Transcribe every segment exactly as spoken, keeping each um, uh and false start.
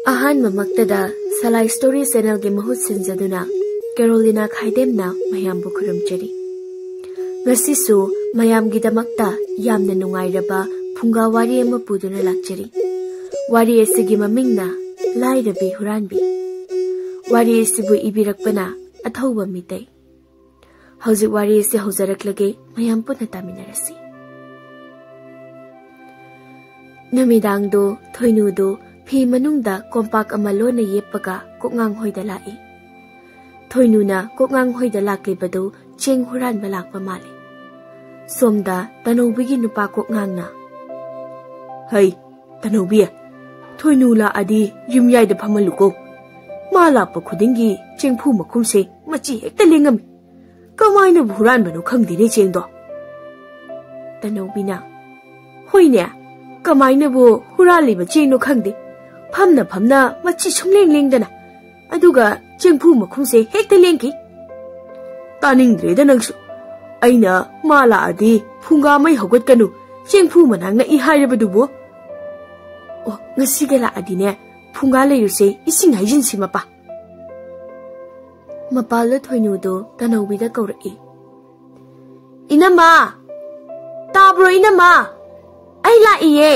ꯑꯍꯥꯟꯕꯃꯛꯇꯗ ꯁꯂꯥꯏ story ꯆꯦꯅꯦꯜꯒꯤ ꯃꯍꯨꯠ ꯁꯤꯟꯖꯗꯨꯅ ꯀꯦꯔꯣꯂꯤꯅꯥ ꯈꯥꯏꯗꯦꯝꯅ ꯃꯌꯥꯝꯕꯨ ꯈꯨꯔꯨꯝꯖꯔꯤ꯫ ꯉꯁꯤꯁꯨ ꯃꯌꯥꯝꯒꯤꯗꯃꯛꯇ ꯌꯥꯝꯅ ꯅꯨꯡꯉꯥꯏꯔꯕ ꯐꯨꯡꯒꯥ ꯋꯥꯔꯤ ꯑꯃ ꯄꯨꯗꯨꯅ ꯂꯥꯛꯆꯔꯤ꯫ ꯋꯥꯔꯤ ꯑꯁꯤꯒꯤ ꯃꯃꯤꯡꯅ ꯂꯥꯏꯔꯕꯤ ꯍꯨꯔꯥꯟꯕꯤ꯫ ꯋꯥꯔꯤ ꯑꯁꯤꯕꯨ ꯏꯕꯤꯔꯛꯄꯅ ꯑꯊꯧꯕ ꯃꯤꯇꯩ꯫ ꯍꯧꯖꯤꯛ ꯋꯥꯔꯤ ꯑꯁꯤ ꯍꯧꯖꯔꯛꯂꯒꯦ, ꯃꯌꯥꯝ ꯄꯨꯟꯅ ꯇꯥꯃꯤꯟꯅꯔꯁꯤ꯫ ꯅꯨꯃꯤꯗꯥꯡꯗꯣ ꯊꯣꯏꯅꯨꯗꯣ ꯐꯤ ꯃꯅꯨꯡꯗ ꯀꯣꯝꯄꯥꯛ ꯑꯃ ꯂꯣꯟꯅ ꯌꯦꯞꯄꯒ ꯀꯣꯛꯉꯥꯡ ꯍꯣꯏꯗ ꯂꯥꯛꯏ꯫ ꯊꯣꯏꯅꯨꯅ ꯀꯣꯛꯉꯥꯡ ꯍꯣꯏꯗ ꯂꯥꯛꯂꯤꯕꯗꯨ ꯆꯦꯡ ꯍꯨꯔꯥꯟꯕ ꯂꯥꯛꯄ ꯃꯥꯜꯂꯤ꯫ ꯁꯣꯝꯗ ꯇꯅꯧꯕꯤꯒꯤ ꯅꯨꯄꯥ ꯀꯣꯛꯉꯥꯡꯅ, "ꯍꯩ, ꯇꯅꯧꯕꯤ, ꯊꯣꯏꯅꯨ ꯂꯥꯛꯑꯗꯤ ꯌꯨꯝꯌꯥꯏꯗ ꯐꯝꯍꯜꯂꯨꯀꯣ꯫ ꯃꯥ ꯂꯥꯛꯄ ꯈꯨꯗꯤꯡꯒꯤ ꯆꯦꯡꯐꯨ ꯃꯈꯨꯝꯁꯦ ꯃꯆꯤ ꯍꯦꯛꯇ ꯂꯦꯡꯉꯝꯃꯤ꯫ ꯀꯃꯥꯏꯅꯕꯨ ꯍꯨꯔꯥꯟꯕꯅꯣ ꯈꯪꯗꯦꯅꯦ ꯆꯦꯡꯗꯣ꯫" ꯇꯅꯧꯕꯤꯅ, "ꯍꯣꯏꯅꯦ, ꯀꯃꯥꯏꯅꯕꯨ ꯍꯨꯔꯥꯜꯂꯤꯕ ꯆꯦꯡꯅꯣ ꯈꯪꯗꯦ꯫ ꯐꯝꯅ ꯐꯝꯅ ꯃꯆꯤ ꯁꯨꯡꯂꯦꯡ ꯂꯦꯡꯗꯅ꯫ ꯑꯗꯨꯒ ꯆꯦꯡꯐꯨ ꯃꯈꯨꯝꯁꯦ ꯍꯦꯛꯇ ꯂꯦꯡꯈꯤ꯫" "ꯇꯥꯅꯤꯡꯗ꯭ꯔꯦꯗ ꯅꯪꯁꯨ꯫ ꯑꯩꯅ ꯃꯥ ꯂꯥꯛꯑꯗꯤ ꯐꯨꯡꯒꯥ ꯃꯩ ꯍꯧꯒꯠꯀꯅꯨ, ꯆꯦꯡꯐꯨ ꯃꯅꯥꯛ ꯅꯛꯏ ꯍꯥꯏꯔꯕꯗꯨꯕꯨ?" "ꯑꯣ, ꯉꯁꯤꯒ ꯂꯥꯛꯑꯗꯤꯅꯦ, ꯐꯨꯡꯒꯥ ꯂꯩꯔꯨꯁꯦ, ꯏꯁꯤꯡ ꯍꯩꯖꯤꯟꯁꯤ ꯃꯄꯥ꯫" ꯃꯄꯥꯜꯗ ꯊꯣꯏꯅꯨꯗꯣ ꯇꯅꯧꯕꯤꯗ ꯀꯧꯔꯛꯏ꯫ "ꯏꯅꯝꯃ! ꯇꯥꯕ꯭ꯔꯣ ꯏꯅꯝꯃ? ꯑꯩ ꯂꯥꯛꯏꯌꯦ꯫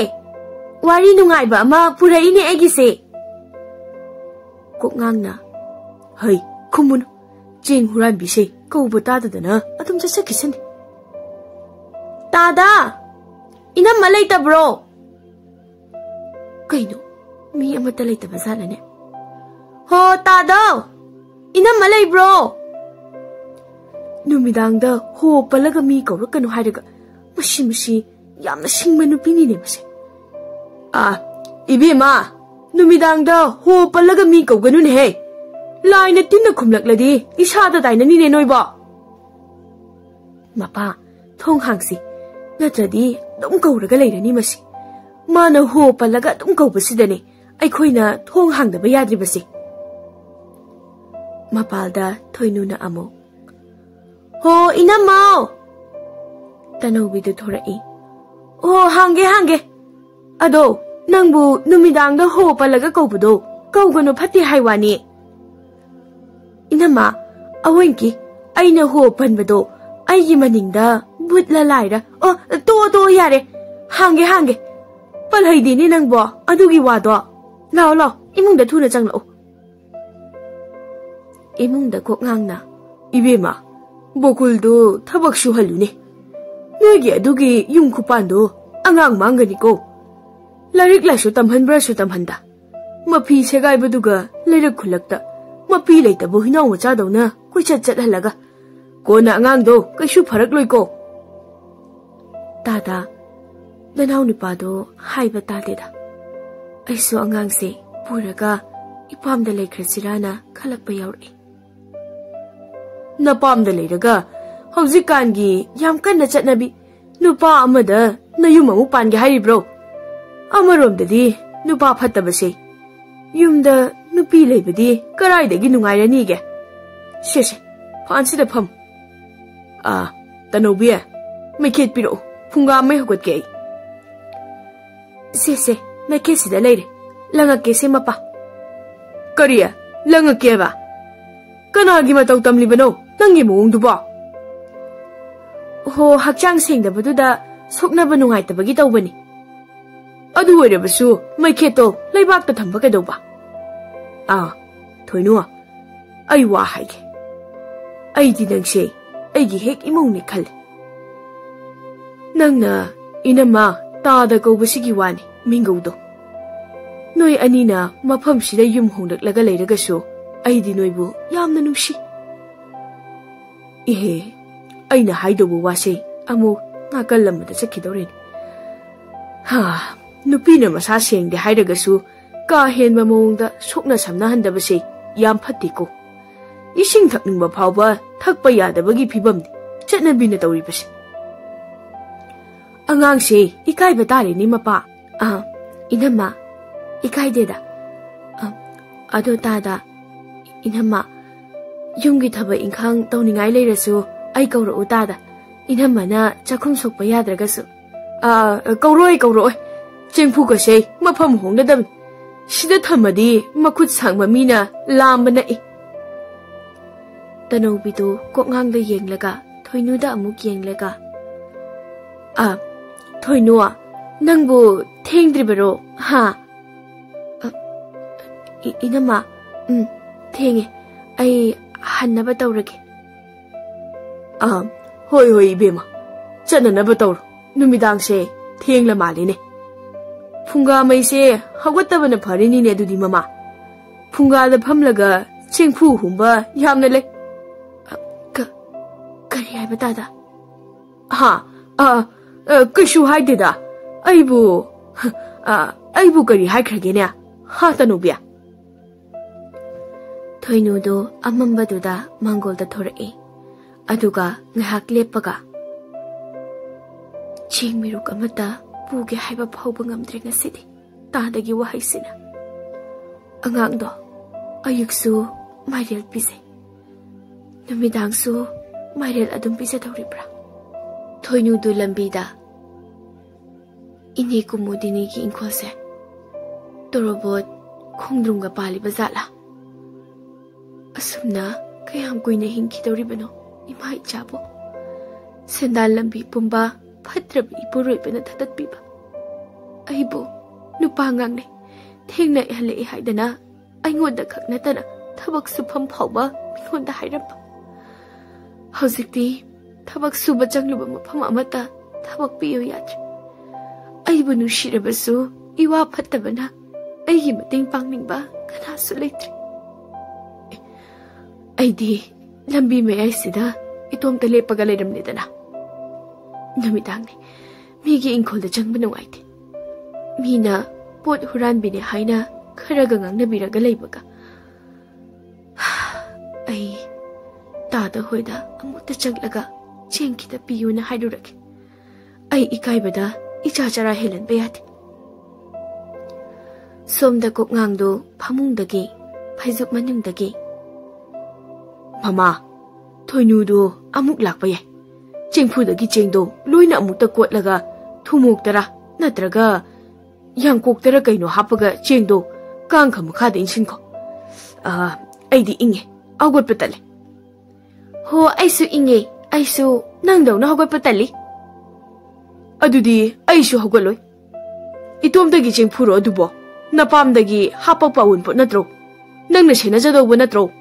ꯋꯥꯔꯤ ꯅꯨꯡꯉꯥꯏꯕ ꯑꯃ ꯄꯨꯔꯛꯏꯅꯦ ꯑꯩꯒꯤꯁꯦ꯫" ꯀꯣꯛꯉꯥꯡꯅ, "ꯍꯩ, ꯈꯨꯝꯃꯨꯅꯨ꯫ ꯆꯦꯡ ꯍꯨꯔꯥꯟꯕꯤꯁꯦ ꯀꯧꯕ ꯇꯥꯗꯗꯅ ꯑꯗꯨꯝ ꯆꯠꯆꯈꯤꯁꯅꯤ꯫" "ꯇꯥꯗ! ꯏꯅꯝꯃ ꯂꯩꯇꯕ꯭ꯔꯣ?" ꯀꯩꯅꯣ, ꯃꯤ ꯑꯃꯠꯇ ꯂꯩꯇꯕ ꯖꯥꯠꯂꯅꯦ? "ꯍꯣ, ꯇꯥꯗ! ꯏꯅꯝꯃ ꯂꯩꯕ꯭ꯔꯣ?" ꯅꯨꯃꯤꯗꯥꯡꯗ ꯍꯣ ꯄꯜꯂꯒ ꯃꯤ ꯀꯧꯔꯛꯀꯅꯨ ꯍꯥꯏꯔꯒ, ꯃꯁꯤ, ꯃꯁꯤ ꯌꯥꯝꯅ ꯁꯤꯡꯕ ꯅꯨꯄꯤꯅꯤꯅꯦ ꯃꯁꯦ꯫ "ꯑꯥ, ꯏꯕꯦꯝꯃ, ꯅꯨꯃꯤꯗꯥꯡꯗ ꯍꯣ ꯄꯜꯂꯒ ꯃꯤ ꯀꯧꯒꯅꯨꯅꯦꯍꯦ꯫ ꯂꯥꯏꯅ ꯇꯤꯟꯅ ꯈꯨꯝꯂꯛꯂꯗꯤ ꯏꯁꯥꯗ ꯇꯥꯏꯅꯅꯤꯅꯦ ꯅꯣꯏꯕꯣ꯫" "ꯃꯄꯥ, ꯊꯣꯡ ꯍꯥꯡꯁꯤ, ꯅꯠꯇ꯭ꯔꯗꯤ ꯑꯗꯨꯝ ꯀꯧꯔꯒ ꯂꯩꯔꯅꯤ ꯃꯁꯤ꯫ ꯃꯥꯅ ꯍꯣ ꯄꯜꯂꯒ ꯑꯗꯨꯝ ꯀꯧꯕꯁꯤꯗꯅꯦ ꯑꯩꯈꯣꯏꯅ ꯊꯣꯡ ꯍꯥꯡꯗꯕ ꯌꯥꯗ꯭ꯔꯤꯕꯁꯦ꯫" ꯃꯄꯥꯜꯗ ꯊꯣꯏꯅꯨꯅ ꯑꯃꯨꯛ, "ꯍꯣ, ꯏꯅꯝꯃꯧ!" ꯇꯅꯧꯕꯤꯗꯨ ꯊꯣꯔꯛꯏ꯫ "ꯑꯣ, ꯍꯥꯡꯒꯦ, ꯍꯥꯡꯒꯦ꯫ ꯑꯗꯣ, ꯅꯪꯕꯨ ꯅꯨꯃꯤꯗꯥꯡꯗ ꯍꯣ ꯄꯜꯂꯒ ꯀꯧꯕꯗꯣ ꯀꯧꯒꯅꯨ, ꯐꯠꯇꯦ ꯍꯥꯏ ꯋꯥꯅꯤ꯫ ꯏꯅꯝꯃ, ꯑꯋꯣꯏꯡꯀꯤ, ꯑꯩꯅ ꯍꯣ ꯄꯟꯕꯗꯣ ꯑꯩꯒꯤ ꯃꯅꯤꯡꯗ ꯕꯨꯠꯂ ꯂꯥꯏꯔ? ꯑꯣ, ꯇꯣꯛꯑꯣ, ꯇꯣꯛꯑꯣ, ꯌꯥꯔꯦ꯫ ꯍꯥꯡꯒꯦ, ꯍꯥꯡꯒꯦ꯫ ꯄꯜꯍꯩꯗꯦꯅꯦ ꯅꯪꯕꯣ ꯑꯗꯨꯒꯤ ꯋꯥꯗꯣ꯫ ꯂꯥꯛꯑꯣ, ꯂꯥꯛꯑꯣ, ꯏꯃꯨꯡꯗ ꯊꯨꯅ ꯆꯪꯂꯛꯑꯣ꯫ ꯏꯃꯨꯡꯗ ꯀꯣꯛ ꯉꯥꯡꯅ, "ꯏꯕꯦꯝꯃ, ꯕꯣꯀꯨꯜꯗꯨ ꯊꯕꯛ ꯁꯨꯍꯜꯂꯨꯅꯦ꯫ ꯅꯣꯏꯒꯤ ꯑꯗꯨꯒꯤ ꯌꯨꯝ ꯈꯨꯄꯥꯟꯗꯣ ꯑꯉꯥꯡ ꯃꯥꯡꯒꯅꯤꯀꯣ꯫ ꯂꯥꯏꯔꯤꯛ ꯂꯥꯏꯁꯨ ꯇꯝꯍꯟꯕ꯭ꯔꯥꯁꯨ ꯇꯝꯍꯟꯗ, ꯃꯐꯤ ꯁꯦꯒꯥꯏꯕꯗꯨꯒ ꯂꯩꯔꯛ ꯈꯨꯜꯂꯛꯇ ꯃꯄꯤ ꯂꯩꯇꯕ ꯍꯨꯏꯅꯥꯎ ꯃꯆꯥꯗꯧꯅ ꯀꯣꯏꯆꯠ ꯆꯠꯍꯜꯂꯒ ꯀꯣꯟꯅ ꯑꯉꯥꯡꯗꯣ ꯀꯩꯁꯨ ꯐꯔꯛꯂꯣꯏꯀꯣ꯫" ꯇꯥꯗ, ꯅꯅꯥꯎ ꯅꯨꯄꯥꯗꯣ ꯍꯥꯏꯕ ꯇꯥꯗꯦꯗ꯫ ꯑꯩꯁꯨ ꯑꯉꯥꯡꯁꯦ ꯄꯨꯔꯒ ꯏꯄꯥꯝꯗ ꯂꯩꯈ꯭ꯔꯁꯤꯔꯥꯅ ꯈꯜꯂꯛꯄ ꯌꯥꯎꯔꯛꯏ꯫ ꯅꯄꯥꯝꯗ ꯂꯩꯔꯒ ꯍꯧꯖꯤꯛꯀꯥꯟꯒꯤ ꯌꯥꯝ ꯀꯟꯅ ꯆꯠꯅꯕꯤ ꯅꯨꯄꯥ ꯑꯃꯗ ꯅꯌꯨꯝ ꯑꯃꯨꯛ ꯄꯥꯟꯒꯦ ꯍꯥꯏꯔꯤꯕ꯭ꯔꯣ? ꯑꯃꯔꯣꯝꯗꯗꯤ ꯅꯨꯄꯥ ꯐꯠꯇꯕꯁꯦ ꯌꯨꯝꯗ ꯅꯨꯄꯤ ꯂꯩꯕꯗꯤ ꯀꯔꯥꯏꯗꯒꯤ ꯅꯨꯡꯉꯥꯏꯔꯅꯤꯒꯦ? ꯁꯦ, ꯁꯦ, ꯐꯥꯟꯁꯤꯗ ꯐꯝ꯫ ꯑꯥ, ꯇꯅꯧꯕꯤ, ꯃꯩꯈꯦꯠ ꯄꯤꯔꯛꯎ꯫ ꯐꯨꯡꯒꯥ ꯃꯩ ꯍꯧꯒꯠꯀꯦ ꯑꯩ꯫ ꯁꯦ, ꯁꯦ, ꯃꯩꯈꯦꯠꯁꯤꯗ ꯂꯩꯔꯦ꯫ ꯂꯪꯉꯛꯀꯦ ꯁꯦ, ꯃꯄꯥ꯫ ꯀꯔꯤ? ꯂꯪꯉꯛꯀꯦꯕ? ꯀꯅꯥꯒꯤ ꯃꯇꯧ ꯇꯝꯂꯤꯕꯅꯣ ꯅꯪꯒꯤ ꯃꯑꯣꯡꯗꯨꯕꯣ? ꯍꯣ, ꯍꯛꯆꯥꯡ ꯁꯦꯡꯗꯕꯗꯨꯗ ꯁꯣꯛꯅꯕ ꯅꯨꯡꯉꯥꯏꯇꯕꯒꯤ ꯇꯧꯕꯅꯤ꯫ ꯑꯗꯨ ꯑꯣꯏꯔꯕꯁꯨ ꯃꯩꯈꯦꯠꯇꯣ ꯂꯩꯕꯥꯛꯇ ꯊꯝꯕ ꯀꯩꯗꯧꯕ? ꯑꯥ, ꯊꯣꯏꯅꯨ, ꯑꯩ ꯋꯥ ꯍꯥꯏꯒꯦ꯫ ꯑꯩꯗꯤ ꯅꯪꯁꯦ ꯑꯩꯒꯤ ꯍꯦꯛ ꯏꯃꯧꯅꯦ ꯈꯜꯂꯦ꯫ ꯅꯪꯅ ꯏꯅꯝꯃ ꯇꯥꯗ ꯀꯧꯕꯁꯤꯒꯤ ꯋꯥꯅꯤ, ꯃꯤꯡꯒꯧꯗꯣ꯫ ꯅꯣꯏ ꯑꯅꯤꯅ ꯃꯐꯝꯁꯤꯗ ꯌꯨꯝ ꯍꯣꯡꯂꯛꯂꯒ ꯂꯩꯔꯒꯁꯨ ꯑꯩꯗꯤ ꯅꯣꯏꯕꯨ ꯌꯥꯝꯅ ꯅꯨꯡꯁꯤ꯫ ꯏꯍꯦ, ꯑꯩꯅ ꯍꯥꯏꯗꯧꯕ ꯋꯥꯁꯦ ꯑꯃꯨꯛ ꯅꯥꯀꯜ ꯑꯃꯗ ꯆꯠꯈꯤꯗꯧꯔꯦꯅꯦ꯫ ꯍꯥ, ꯅꯨꯄꯤꯅ ꯃꯁꯥ ꯁꯦꯡꯗꯦ ꯍꯥꯏꯔꯒꯁꯨ ꯀꯥ ꯍꯦꯟꯕ ꯃꯑꯣꯡꯗ ꯁꯣꯛꯅ ꯁꯝꯅꯍꯟꯗꯕꯁꯦ ꯌꯥꯝ ꯐꯠꯇꯦꯀꯣ꯫ ꯏꯁꯤꯡ ꯊꯛꯅꯤꯡꯕ ꯐꯥꯎꯕ ꯊꯛꯄ ꯌꯥꯗꯕꯒꯤ ꯐꯤꯕꯝꯅꯤ ꯆꯠꯅꯕꯤꯅ ꯇꯧꯔꯤꯕꯁꯦ꯫ ꯑꯉꯥꯡꯁꯦ ꯏꯀꯥꯏꯕ ꯇꯥꯔꯦꯅꯦ, ꯃꯄꯥ꯫ ꯑꯥ, ꯏꯅꯝꯃ, ꯏꯀꯥꯏꯗꯦꯗ꯫ ꯑ, ꯑꯗꯣ ꯇꯥꯗ, ꯏꯅꯝꯃ, ꯌꯨꯝꯒꯤ ꯊꯕꯛ ꯏꯪꯈꯥꯡ ꯇꯧꯅꯤꯡꯉꯥꯏ ꯂꯩꯔꯁꯨ ꯑꯩ ꯀꯧꯔꯛꯎ ꯇꯥꯗ꯫ ꯏꯅꯝꯃꯅ ꯆꯥꯛꯈꯨꯝ ꯁꯣꯛꯄ ꯌꯥꯗ꯭ꯔꯒꯁꯨ꯫ ꯑ, ꯀꯧꯔꯛꯑꯣꯏ, ꯀꯧꯔꯛꯑꯣꯏ꯫ ꯆꯦꯡꯐꯨꯒꯁꯦ ꯃꯐꯝ ꯍꯣꯡꯅꯗꯕꯅꯤ꯫ ꯁꯤꯗ ꯊꯝꯃꯗꯤ ꯃꯈꯨꯠ ꯁꯥꯡꯕ ꯃꯤꯅ ꯂꯥꯝꯕ ꯅꯛꯏ꯫ ꯇꯅꯧꯕꯤꯗꯨ ꯀꯣꯛꯉꯥꯡꯗ ꯌꯦꯡꯂꯒ ꯊꯣꯏꯅꯨꯗ ꯑꯃꯨꯛ ꯌꯦꯡꯂꯒ, "ꯑ, ꯊꯣꯏꯅꯨ, ꯅꯪꯕꯨ ꯊꯦꯡꯗ꯭ꯔꯤꯕꯔꯣ? ꯍꯥ?" "ꯑ, ꯏ-, ꯏꯅꯝꯃ, ꯎꯝ, ꯊꯦꯡꯉꯦ꯫ ꯑꯩ ꯍꯟꯅꯕ ꯇꯧꯔꯒꯦ꯫" "ꯑ, ꯍꯣꯏ, ꯍꯣꯏ, ꯏꯕꯦꯝꯃ, ꯆꯠꯅꯅꯕ ꯇꯧꯔꯣ꯫ ꯅꯨꯃꯤꯗꯥꯡꯁꯦ ꯊꯦꯡꯂ ꯃꯥꯜꯂꯤꯅꯦ꯫ ꯐꯨꯡꯒꯥ ꯃꯩꯁꯦ ꯍꯧꯒꯠꯇꯕꯅ ꯐꯔꯤꯅꯤꯅꯦ ꯑꯗꯨꯗꯤ, ꯃꯃꯥ꯫ ꯐꯨꯡꯒꯥꯗ ꯐꯝꯂꯒ ꯆꯦꯡꯐꯨ ꯍꯨꯝꯕ ꯌꯥꯝꯅ ꯂꯩ꯫" "ꯑ, ꯀ-, ꯀꯔꯤ ꯍꯥꯏꯕ ꯇꯥꯗ?" "ꯍꯥ? ꯑ, ꯑ, ꯀꯩꯁꯨ ꯍꯥꯏꯗꯦꯗ꯫ ꯑꯩꯕꯨ, ꯑ, ꯑꯩꯕꯨ ꯀꯔꯤ ꯍꯥꯏꯈ꯭ꯔꯒꯦꯅꯦ? ꯍꯥ, ꯇꯅꯨꯕꯤ?" ꯊꯣꯏꯅꯨꯗꯨ ꯑꯃꯝꯕꯗꯨꯗ ꯃꯥꯡꯒꯣꯜꯗ ꯊꯣꯔꯛꯏ꯫ ꯑꯗꯨꯒ ꯉꯥꯏꯍꯥꯛ ꯂꯦꯞꯄꯒ, "ꯆꯦꯡ ꯃꯤꯔꯨꯛ ꯑꯃꯠꯇ ꯄꯨꯒꯦ ꯍꯥꯏꯕ ꯐꯥꯎꯕ ꯉꯝꯗ꯭ꯔꯦ ꯉꯁꯤꯗꯤ, ꯇꯥꯗꯒꯤ ꯋꯥꯍꯩꯁꯤꯅ꯫ ꯑꯉꯥꯡꯗꯣ ꯑꯌꯨꯛꯁꯨ ꯃꯥꯏꯔꯦꯜ ꯄꯤꯖꯩ, ꯅꯨꯃꯤꯗꯥꯡꯁꯨ ꯃꯥꯏꯔꯦꯜ ꯑꯗꯨꯝ ꯄꯤꯖꯗꯧꯔꯤꯕ꯭ꯔꯥ?" ꯊꯣꯏꯅꯨꯗꯨ ꯂꯝꯕꯤꯗ, "ꯏꯅꯦ ꯀꯨꯃꯨꯗꯤꯅꯤꯒꯤ ꯏꯪꯈꯣꯜꯁꯦ ꯇꯣꯔꯣꯕꯣꯠ ꯈꯣꯡꯗ꯭ꯔꯨꯝꯒ ꯄꯥꯜꯂꯤꯕ ꯖꯥꯠꯂꯥ? ꯑꯁꯨꯝꯅ ꯀꯌꯥꯝ ꯀꯨꯏꯅ ꯍꯤꯡꯈꯤꯗꯧꯔꯤꯕꯅꯣ ꯏꯃꯥ ꯏꯆꯥꯕꯨ? ꯁꯦꯟꯗꯥꯟ ꯂꯝꯕꯤ ꯄꯨꯝꯕ ꯐꯠꯇ꯭ꯔꯕ ꯏꯄꯨꯔꯣꯏꯕꯅ ꯊꯥꯗꯠꯄꯤꯕ ꯑꯩꯕꯨ ꯅꯨꯄꯥ ꯉꯥꯡꯅꯩ, ꯊꯦꯡꯅ ꯍꯜꯂꯛꯏ ꯍꯥꯏꯗꯅ ꯑꯩꯉꯣꯟꯗ ꯈꯛ ꯅꯠꯇꯅ ꯊꯕꯛ ꯁꯨꯐꯝ ꯐꯥꯎꯕ ꯃꯤꯉꯣꯟꯗ ꯍꯥꯏꯔꯝꯕ꯫ ꯍꯧꯖꯤꯛꯇꯤ ꯊꯕꯛ ꯁꯨꯕ ꯆꯪꯂꯨꯕ ꯃꯐꯝ ꯑꯃꯠꯇ ꯊꯕꯛ ꯄꯤꯌꯨ ꯌꯥꯗ꯭ꯔꯦ꯫ ꯑꯩꯕꯨ ꯅꯨꯡꯁꯤꯔꯕꯁꯨ ꯏꯋꯥ ꯐꯠꯇꯕꯅ ꯑꯩꯒꯤ ꯃꯇꯦꯡ ꯄꯥꯡꯅꯤꯡꯕ ꯀꯅꯥꯁꯨ ꯂꯩꯇ꯭ꯔꯦ꯫ ꯑꯩꯗꯤ ꯂꯝꯕꯤ ꯃꯌꯥꯏꯁꯤꯗ ꯏꯇꯣꯝꯇ ꯂꯦꯞꯄꯒ ꯂꯩꯔꯝꯂꯦꯗꯅ꯫ ꯅꯨꯃꯤꯗꯥꯡꯅꯤ, ꯃꯤꯒꯤ ꯏꯪꯈꯣꯜꯗ ꯆꯪꯕ ꯅꯨꯡꯉꯥꯏꯇꯦ꯫ ꯃꯤꯅ ꯄꯣꯠ ꯍꯨꯔꯥꯟꯕꯤꯅꯦ ꯍꯥꯏꯅ ꯈꯔꯒ ꯉꯥꯡꯅꯕꯤꯔꯒ ꯂꯩꯕꯒ꯫ ꯑꯩ ꯇꯥꯗ ꯍꯣꯏꯗ ꯑꯃꯨꯛꯇ ꯆꯠꯂꯒ ꯆꯦꯡ ꯈꯤꯇ ꯄꯤꯌꯨꯅ ꯍꯥꯏꯔꯨꯔꯒꯦ꯫ ꯑꯩ ꯏꯀꯥꯏꯕꯗ ꯏꯆꯥ ꯆꯔꯥ ꯍꯦꯜꯍꯟꯕ ꯌꯥꯗꯦ꯫" ꯁꯣꯝꯗ ꯀꯣꯛꯉꯥꯡꯗꯨ ꯐꯃꯨꯡꯗꯒꯤ, ꯐꯩꯖꯨꯞ ꯃꯅꯨꯡꯗꯒꯤ, "ꯃꯃꯥ, ꯊꯣꯏꯅꯨꯗꯨ ꯑꯃꯨꯛ ꯂꯥꯛꯄ ꯌꯥꯏ꯫ ꯆꯦꯡꯐꯨꯗꯒꯤ ꯆꯦꯡꯗꯣ ꯂꯣꯏꯅ ꯑꯃꯨꯛꯇ ꯀꯣꯠꯂꯒ ꯊꯨꯝꯃꯣꯛꯇꯔꯥ ꯅꯠꯇ꯭ꯔꯒ ꯌꯥꯡꯀꯣꯛꯇꯔ ꯀꯩꯅꯣ ꯍꯥꯞꯄꯒ ꯆꯦꯡꯗꯣ ꯀꯥꯡꯈ ꯃꯈꯥꯗ ꯏꯟꯁꯤꯟꯈꯣ꯫ ꯑꯥ, ꯑꯩꯗꯤ ꯏꯪꯉꯦ, ꯍꯧꯒꯠꯄ ꯇꯜꯂꯦ꯫ ꯍꯣ, ꯑꯩꯁꯨ ꯏꯪꯉꯦ꯫ ꯑꯩꯁꯨ ꯅꯪꯗꯧꯅ ꯍꯧꯒꯠꯄ ꯇꯜꯂꯤ꯫ ꯑꯗꯨꯗꯤ ꯑꯩꯁꯨ ꯍꯧꯒꯠꯂꯣꯏ꯫ ꯏꯇꯣꯝꯇꯒꯤ ꯆꯦꯡꯐꯨꯔꯣ ꯑꯗꯨꯕꯣ? ꯅꯄꯥꯝꯗꯒꯤ ꯍꯥꯞꯄꯛꯄ ꯑꯎꯟꯄꯣꯠ ꯅꯠꯇ꯭ꯔꯣ? ꯅꯪꯅ ꯁꯦꯟꯅꯖꯗꯧꯕ ꯅꯠꯇ꯭ꯔꯣ?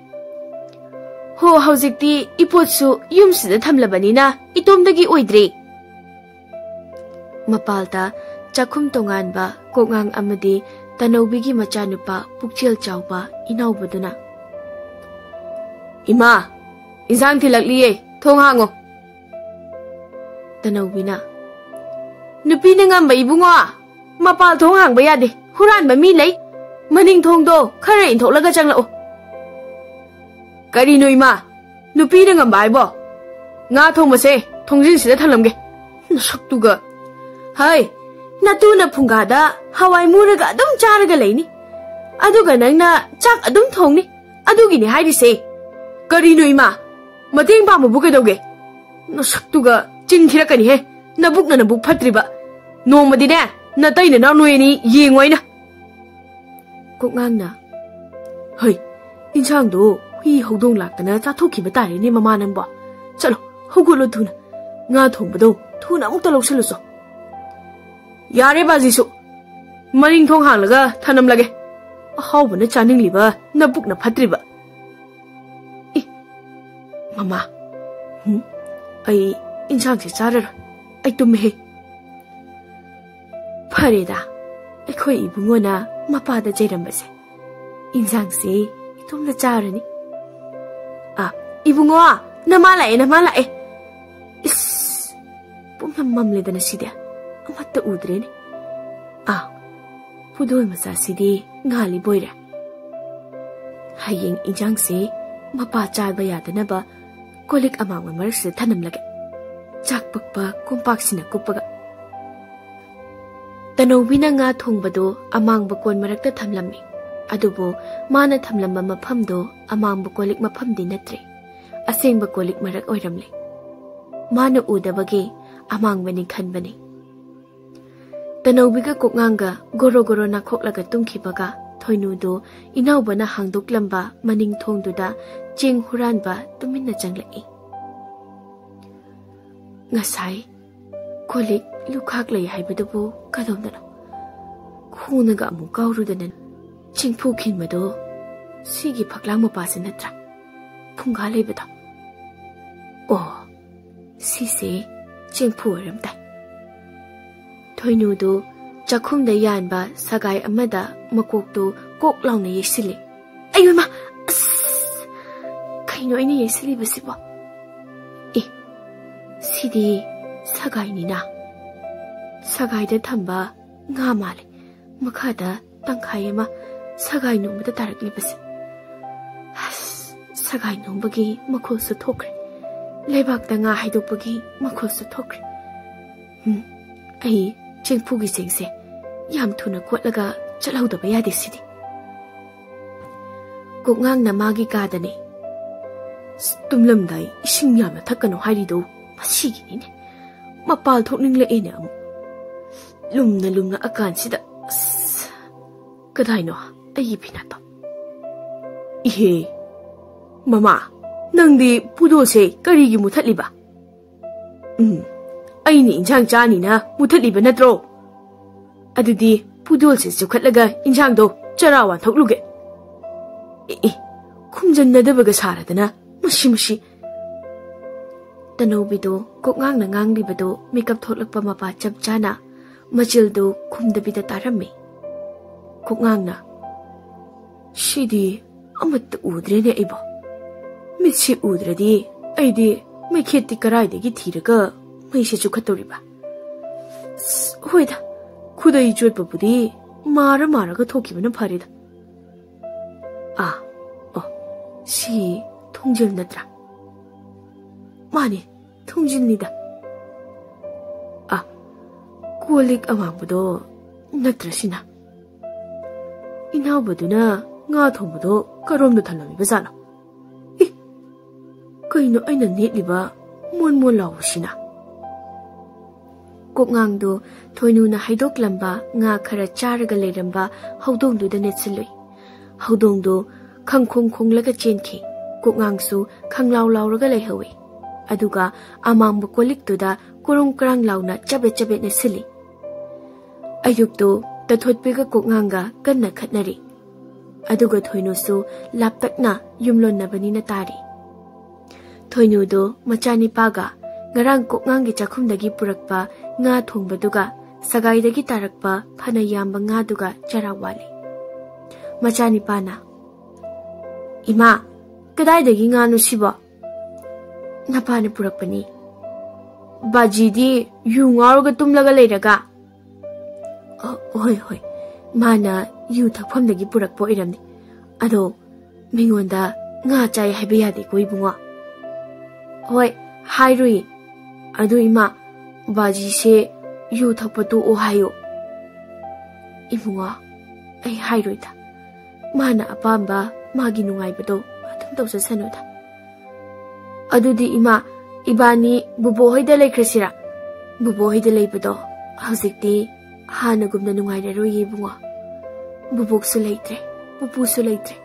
ꯍꯣ, ꯍꯧꯖꯤꯛꯇꯤ ꯏꯄꯣꯠꯁꯨ ꯌꯨꯝꯁꯤꯗ ꯊꯝꯂꯕꯅꯤꯅ ꯏꯇꯣꯝꯗꯒꯤ ꯑꯣꯏꯗ꯭ꯔꯦ꯫ ꯃꯄꯥꯜꯗ ꯆꯥꯛꯈꯨꯝ ꯇꯣꯉꯥꯟꯕ ꯀꯣꯛꯉꯥꯡ ꯑꯃꯗꯤ ꯇꯅꯧꯕꯤꯒꯤ ꯃꯆꯥꯅꯨꯄꯥ ꯄꯨꯛꯆꯦꯜ ꯆꯥꯎꯕ ꯏꯅꯥꯎꯕꯗꯨꯅ, "ꯏꯃꯥ, ꯏꯟꯁꯥꯡ ꯊꯤꯜꯂꯛꯂꯤꯌꯦ, ꯊꯣꯡ ꯍꯥꯡꯉꯣ꯫" ꯇꯅꯧꯕꯤꯅ, "ꯅꯨꯄꯤꯅ ꯉꯝꯕ ꯏꯕꯨꯡꯉꯣ, ꯃꯄꯥꯜ ꯊꯣꯡ ꯍꯥꯡꯕ ꯌꯥꯗꯦ, ꯍꯨꯔꯥꯟꯕ ꯃꯤ ꯂꯩ꯫ ꯃꯅꯤꯡ ꯊꯣꯡꯗꯣ ꯈꯔ ꯏꯟꯊꯣꯛꯂꯒ ꯆꯪꯂꯛꯑꯣ꯫" "ꯀꯔꯤꯅꯣ ꯏꯃꯥ, ꯅꯨꯄꯤꯅ ꯉꯝꯕ ꯍꯥꯏꯕꯣ? ꯉꯥ ꯊꯣꯡꯕꯁꯦ ꯊꯣꯡꯖꯤꯟꯁꯤꯗ ꯊꯝꯂꯝꯒꯦ꯫ ꯅꯁꯛꯇꯨꯒ꯫ ꯍꯩ, ꯅꯇꯨꯅ ꯐꯨꯡꯒꯥꯗ ꯍꯋꯥꯏ ꯃꯨꯔꯒ ꯑꯗꯨꯝ ꯆꯥꯔꯒ ꯂꯩꯅꯤ, ꯑꯗꯨꯒ ꯅꯪꯅ ꯆꯥꯛ ꯑꯗꯨꯝ ꯊꯣꯡꯅꯤ꯫ ꯑꯗꯨꯒꯤꯅꯤ ꯍꯥꯏꯔꯤꯁꯦ꯫" "ꯀꯔꯤꯅꯣ ꯏꯃꯥ? ꯃꯇꯦꯡ ꯄꯥꯡꯕꯕꯨ ꯀꯩꯗꯧꯒꯦ? ꯅꯁꯛꯇꯨꯒ ꯆꯤꯟ ꯊꯤꯔꯛꯀꯅꯤꯍꯦ꯫ ꯅꯕꯨꯛꯅ ꯅꯕꯨꯛ ꯐꯠꯇ꯭ꯔꯤꯕ꯫ ꯅꯣꯡꯃꯗꯤꯅꯦ, ꯅꯇꯩ ꯅꯅꯥꯎ ꯅꯣꯏ ꯑꯅꯤ ꯌꯦꯡꯉꯣ ꯑꯩꯅ꯫" ꯀꯣꯛꯉꯥꯡꯅ, "ꯍꯩ, ꯏꯟꯁꯥꯡꯗꯣ ꯍꯨꯏ ꯍꯧꯗꯣꯡ ꯂꯥꯛꯇꯅ ꯆꯥꯊꯣꯛꯈꯤꯕ ꯇꯥꯔꯦꯅꯦ ꯃꯃꯥ ꯅꯪꯕꯣ꯫ ꯆꯠꯂꯣ, ꯍꯧꯒꯠꯂꯣ ꯊꯨꯅ꯫ ꯉꯥ ꯊꯣꯡꯕꯗꯣ ꯊꯨꯅ ꯑꯃꯨꯛꯇ ꯂꯧꯁꯜꯂꯨꯆꯣ꯫" "ꯌꯥꯔꯦ ꯕꯥꯖꯤꯁꯨ, ꯃꯅꯤꯡ ꯊꯣꯡ ꯍꯥꯡꯂꯒ ꯊꯅꯝꯂꯒꯦ꯫ ꯑꯍꯥꯎꯕꯅ ꯆꯥꯅꯤꯡꯂꯤꯕ ꯅꯕꯨꯛꯅ ꯐꯠꯇ꯭ꯔꯤꯕ꯫" "ꯏ, ꯃꯃꯥ, ꯍꯨꯝ, ꯑꯩ ꯏꯟꯁꯥꯡꯁꯦ ꯆꯥꯔꯔꯣꯏ꯫ ꯑꯩ ꯇꯨꯝꯃꯦꯍꯦ꯫" ꯐꯔꯦꯗ, ꯑꯩꯈꯣꯏ ꯏꯕꯨꯡꯉꯣꯅ ꯃꯄꯥꯗ ꯆꯩꯔꯝꯕꯁꯦ꯫ ꯏꯟꯁꯥꯡꯁꯦ ꯏꯇꯣꯝꯇ ꯆꯥꯔꯅꯤ꯫ "ꯑꯥ, ꯏꯕꯨꯡꯉꯣ, ꯅꯃꯥ ꯂꯥꯛꯑꯦ, ꯅꯃꯥ ꯂꯥꯛꯑꯦ꯫" ꯏꯁ, ꯄꯨꯝꯅꯝ ꯃꯝꯂꯦꯗꯅ ꯁꯤꯗꯤ꯫ ꯑꯃꯠꯇ ꯎꯗ꯭ꯔꯦꯅꯦ꯫ "ꯑꯥ, ꯄꯨꯗꯣꯜ ꯃꯆꯥꯁꯤꯗꯤ ꯉꯥꯜꯂꯤ ꯕꯣꯏꯔꯦ꯫ ꯍꯌꯦꯡ ꯏꯟꯁꯥꯡꯁꯦ ꯃꯄꯥ ꯆꯥꯕ ꯌꯥꯗꯅꯕ ꯀꯣꯜꯂꯤꯛ ꯑꯃꯥꯡꯕ ꯃꯔꯛꯁꯤꯗ ꯊꯅꯝꯂꯒꯦ꯫ ꯆꯥꯛ ꯄꯛꯄ ꯀꯣꯝꯄꯥꯛꯁꯤꯅ ꯀꯨꯞꯄꯒ꯫" ꯇꯅꯧꯕꯤꯅ ꯉꯥ ꯊꯣꯡꯕꯗꯣ ꯑꯃꯥꯡꯕ ꯀꯣꯟ ꯃꯔꯛꯇ ꯊꯝꯂꯝꯃꯤ꯫ ꯑꯗꯨꯕꯨ ꯃꯥꯅ ꯊꯝꯂꯝꯕ ꯃꯐꯝꯗꯣ ꯑꯃꯥꯡꯕ ꯀꯣꯜꯂꯤꯛ ꯃꯐꯝꯗꯤ ꯅꯠꯇ꯭ꯔꯦ꯫ ꯑꯁꯦꯡꯕ ꯀꯣꯜꯂꯤꯛ ꯃꯔꯛ ꯑꯣꯏꯔꯝꯂꯦ꯫ ꯃꯥꯅ ꯎꯗꯕꯒꯤ ꯑꯃꯥꯡꯕꯅꯤ ꯈꯟꯕꯅꯤ꯫ ꯇꯅꯧꯕꯤꯒ ꯀꯣꯛꯉꯥꯡꯒ ꯒꯣꯔꯣ ꯒꯣꯔꯣ ꯅꯥꯈꯣꯛꯂꯒ ꯇꯨꯝꯈꯤꯕꯒ ꯊꯣꯏꯅꯨꯗꯨ ꯏꯅꯥꯎꯕꯅ ꯍꯥꯡꯗꯣꯛꯂꯝꯕ ꯃꯅꯤꯡ ꯊꯣꯡꯗꯨꯗ ꯆꯦꯡ ꯍꯨꯔꯥꯟꯕ ꯇꯨꯃꯤꯟꯅ ꯆꯪꯂꯛꯏ꯫ "ꯉꯁꯥꯏ ꯀꯣꯜꯂꯤꯛ ꯂꯨꯈꯥꯛ ꯂꯩ ꯍꯥꯏꯕꯗꯨꯕꯨ ꯀꯗꯣꯝꯗꯅꯣ? ꯈꯣꯡꯅꯒ ꯑꯃꯨꯛ ꯀꯥꯎꯔꯨꯗꯅ ꯆꯦꯡꯐꯨ ꯈꯤꯟꯕꯗꯣ ꯁꯤꯒꯤ ꯐꯛꯂꯥꯡ ꯃꯄꯥꯁꯤ ꯅꯠꯇ꯭ꯔꯥ? ꯐꯨꯡꯒꯥ ꯂꯩꯕꯗꯣ꯫ ꯑꯣ, ꯁꯤꯁꯦ ꯆꯦꯡꯐꯨ ꯑꯣꯏꯔꯝ ꯇꯥꯏ꯫" ꯊꯣꯏꯅꯨꯗꯨ ꯆꯥꯛꯈꯨꯝꯗ ꯌꯥꯟꯕ ꯁꯒꯥꯏ ꯑꯃꯗ ꯃꯀꯣꯛꯇꯨ ꯀꯣꯛ ꯂꯥꯎꯅ ꯌꯩꯁꯤꯜꯂꯤ꯫ "ꯑꯩ ꯃꯃꯥ! ꯑꯁ! ꯀꯩꯅꯣ ꯑꯩꯅ ꯌꯩꯁꯤꯜꯂꯤꯕꯁꯤꯕꯣ? ꯑꯦ, ꯁꯤꯗꯤ ꯁꯒꯥꯏꯅꯤꯅ꯫" ꯁꯒꯥꯏꯗ ꯊꯝꯕ ꯉꯥ ꯃꯥꯜꯂꯦ꯫ ꯃꯈꯥꯗ ꯇꯪꯈꯥꯏ ꯑꯃ ꯁꯒꯥꯏ ꯅꯣꯡꯃꯗ ꯇꯥꯔꯛꯂꯤꯕꯁꯦ꯫ ꯑꯁ, ꯁꯒꯥꯏ ꯅꯣꯡꯕꯒꯤ ꯃꯈꯣꯜꯁꯨ ꯊꯣꯛꯈ꯭ꯔꯦ꯫ ꯂꯩꯕꯥꯛꯇ ꯉꯥ ꯍꯥꯏꯗꯣꯛꯄꯒꯤ ꯃꯈꯣꯜꯁꯨ ꯊꯣꯛꯈ꯭ꯔꯦ꯫ ꯎꯝ, ꯑꯩ ꯆꯦꯡꯐꯨꯒꯤ ꯆꯦꯡꯁꯦ ꯌꯥꯝ ꯊꯨꯅ ꯀꯣꯠꯂꯒ ꯆꯠꯍꯧꯗꯕ ꯌꯥꯗꯦ ꯁꯤꯗꯤ꯫ ꯀꯣꯛꯉꯥꯡꯅ ꯃꯥꯒꯤ ꯀꯥꯗꯅꯦ꯫ "ꯑꯁ, ꯇꯨꯝꯂꯝꯗꯥꯏ ꯏꯁꯤꯡ ꯌꯥꯝꯅ ꯊꯛꯀꯅꯨ ꯍꯥꯏꯔꯤꯗꯣ ꯃꯁꯤꯒꯤꯅꯤꯅꯦ꯫ ꯃꯄꯥꯜ ꯊꯣꯛꯅꯤꯡꯂꯛꯑꯦꯅꯦ ꯑꯃꯨꯛ꯫ ꯂꯨꯝꯅ ꯂꯨꯝꯅ ꯑꯀꯥꯟꯁꯤꯗ꯫ ꯑꯁ, ꯀꯗꯥꯏꯅꯣ ꯑꯩꯒꯤ ꯐꯤꯅꯥꯠꯇꯣ? ꯏꯍꯦ, ꯃꯃꯥ, ꯅꯪꯗꯤ ꯄꯨꯗꯣꯜꯁꯦ ꯀꯔꯤꯒꯤ ꯃꯨꯊꯠꯂꯤꯕ?" "ꯎꯝ, ꯑꯩꯅ ꯏꯟꯁꯥꯡ ꯆꯥꯅꯤꯅ ꯃꯨꯊꯠꯂꯤꯕ ꯅꯠꯇ꯭ꯔꯣ? ꯑꯗꯨꯗꯤ ꯄꯨꯗꯣꯜꯁꯦ ꯆꯨꯞꯈꯠꯂꯒ ꯏꯟꯁꯥꯡꯗꯣ ꯆꯔꯥ ꯋꯥꯟꯊꯣꯛꯂꯨꯒꯦ꯫" ꯑꯦ, ꯑꯦ, ꯈꯨꯝꯖꯟꯅꯗꯕꯒ ꯁꯥꯔꯗꯅ ꯃꯁꯤ, ꯃꯁꯤ꯫ ꯇꯅꯧꯕꯤꯗꯨ ꯀꯣꯛꯉꯥꯡꯅ ꯉꯥꯡꯂꯤꯕꯗꯨ ꯃꯤꯀꯞ ꯊꯣꯛꯂꯛꯄ ꯃꯄꯥ ꯆꯞ ꯆꯥꯅ ꯃꯆꯤꯜꯗꯨ ꯈꯨꯝꯗꯕꯤꯗ ꯇꯥꯔꯝꯃꯤ꯫ ꯀꯣꯛꯉꯥꯡꯅ, "ꯁꯤꯗꯤ ꯑꯃꯠꯇ ꯎꯗ꯭ꯔꯦꯅꯦ ꯑꯩꯕꯣ꯫ ꯃꯤꯠꯁꯤ ꯎꯗ꯭ꯔꯗꯤ ꯑꯩꯗꯤ ꯃꯩꯈꯦꯠꯇꯤ ꯀꯔꯥꯏꯗꯒꯤ ꯊꯤꯔꯒ ꯃꯩꯁꯦ ꯆꯨꯈꯠꯇꯧꯔꯤꯕ? ꯑꯁ, ꯍꯣꯏꯗ, ꯈꯨꯗꯩ ꯆꯣꯠꯄꯕꯨꯗꯤ ꯃꯥꯔ ꯃꯥꯔꯒ ꯊꯣꯛꯈꯤꯕꯅ ꯐꯔꯦꯗ꯫ ꯑꯥ, ꯑꯣ, ꯁꯤ ꯊꯣꯡꯖꯤꯜ ꯅꯠꯇ꯭ꯔꯥ? ꯃꯥꯅꯦ, ꯊꯣꯡꯖꯤꯜꯅꯤꯗ꯫ ꯑꯥ, ꯀꯣꯜ ꯂꯤꯛ ꯑꯃꯥꯡꯕꯗꯣ ꯅꯠꯇ꯭ꯔꯁꯤꯅ? ꯏꯅꯥꯎꯕꯗꯨꯅ ꯉꯥ ꯊꯣꯡꯕꯗꯣ ꯀꯔꯣꯝꯗ ꯊꯝꯂꯝꯃꯤꯕ ꯖꯥꯠꯅꯣ? ꯏ, ꯀꯩꯅꯣ ꯑꯩꯅ ꯅꯦꯠꯂꯤꯕ ꯃꯣꯟ ꯃꯣꯟ ꯂꯥꯎꯕꯁꯤꯅ?" ꯀꯣꯛꯉꯥꯡꯗꯨ ꯊꯣꯏꯅꯨꯅ ꯍꯩꯗꯣꯛꯂꯝꯕ ꯉꯥ ꯈꯔ ꯆꯥꯔꯒ ꯂꯩꯔꯝꯕ ꯍꯧꯗꯣꯡꯗꯨꯗ ꯅꯦꯠꯁꯤꯜꯂꯨꯏ꯫ ꯍꯧꯗꯣꯡꯗꯨ ꯈꯪꯈꯣꯡ ꯈꯣꯡꯂꯒ ꯆꯦꯟꯈꯤ꯫ ꯀꯣꯛꯉꯥꯡꯁꯨ ꯈꯪꯂꯥꯎ ꯂꯥꯎꯔꯒ ꯂꯩꯍꯧꯏ꯫ ꯑꯗꯨꯒ ꯑꯃꯥꯡꯕ ꯀꯣꯜꯂꯤꯛꯇꯨꯗ ꯀꯨꯔꯨꯡ ꯀꯔꯥꯡ ꯂꯥꯎꯅ ꯆꯕꯦꯠ ꯆꯕꯦꯠ ꯅꯦꯠꯁꯤꯜꯂꯤ꯫ ꯑꯌꯨꯛꯇꯨ ꯇꯊꯣꯠꯄꯤꯒ ꯀꯣꯛꯉꯥꯡꯒ ꯀꯟꯅ ꯈꯠꯅꯔꯤ꯫ ꯑꯗꯨꯒ ꯊꯣꯏꯅꯨꯁꯨ ꯂꯥꯞꯇꯛꯅ ꯌꯨꯝꯂꯣꯟꯅꯕꯅꯤꯅ ꯇꯥꯔꯤ꯫ ꯊꯣꯏꯅꯨꯗꯨ ꯃꯆꯥꯅꯤꯄꯥꯒ ꯉꯔꯥꯡ ꯀꯣꯛꯉꯥꯡꯒꯤ ꯆꯥꯛꯈꯨꯝꯗꯒꯤ ꯄꯨꯔꯛꯄ ꯉꯥ ꯊꯣꯡꯕꯗꯨꯒ ꯁꯒꯥꯏꯗꯒꯤ ꯇꯥꯔꯛꯄ ꯐꯅ ꯌꯥꯝꯕ ꯉꯥꯗꯨꯒ ꯆꯔꯥ ꯋꯥꯜꯂꯤ꯫ ꯃꯆꯥꯅꯤꯄꯥꯅ, "ꯏꯃꯥ, ꯀꯗꯥꯏꯗꯒꯤ ꯉꯥꯅꯣ ꯁꯤꯕꯣ?" "ꯅꯄꯥꯅ ꯄꯨꯔꯛꯄꯅꯤ꯫" "ꯕꯥꯖꯤꯗꯤ ꯌꯨ ꯉꯥꯎꯔꯒ ꯇꯨꯝꯂꯒ ꯂꯩꯔꯒ?" "ꯑ, ꯍꯣꯏ, ꯍꯣꯏ, ꯃꯥꯅ ꯌꯨ ꯊꯛꯐꯝꯗꯒꯤ ꯄꯨꯔꯛꯄ ꯑꯣꯏꯔꯝꯅꯤ꯫ ꯑꯗꯣ ꯃꯤꯉꯣꯟꯗ ꯉꯥ ꯆꯥꯏ ꯍꯥꯏꯕ ꯌꯥꯗꯦꯀꯣ, ꯏꯕꯨꯡꯉꯣ?" "ꯍꯣꯏ, ꯍꯥꯏꯔꯨꯏ꯫ ꯑꯗꯨ ꯏꯃꯥ, ꯕꯥꯖꯤꯁꯦ ꯌꯨ ꯊꯛꯄ ꯇꯣꯛꯑꯣ ꯍꯥꯏꯌꯨ꯫" "ꯏꯕꯨꯡꯉꯣ, ꯑꯩ ꯍꯥꯏꯔꯣꯏꯗ꯫ ꯃꯥꯅ ꯑꯄꯥꯝꯕ, ꯃꯥꯒꯤ ꯅꯨꯡꯉꯥꯏꯕꯗꯣ ꯑꯗꯨꯝ ꯇꯧꯖꯁꯅꯨꯗ꯫ ꯑꯗꯨꯗꯤ ꯏꯃꯥ, ꯏꯕꯥꯅꯤ ꯕꯨꯕꯣꯛ ꯍꯣꯏꯗ ꯂꯩꯈ꯭ꯔꯁꯤꯔꯥ? ꯕꯨꯕꯣꯛ ꯍꯣꯏꯗ ꯂꯩꯕꯗꯣ ꯍꯧꯖꯤꯛꯇꯤ ꯍꯥꯟꯅꯒꯨꯝꯅ ꯅꯨꯡꯉꯥꯏꯔꯔꯣꯏꯌꯦ ꯏꯕꯨꯡꯉꯣ꯫ ꯕꯨꯕꯣꯛꯁꯨ ꯂꯩꯇ꯭ꯔꯦ, ꯄꯨꯄꯨꯁꯨ ꯂꯩꯇ꯭ꯔꯦ꯫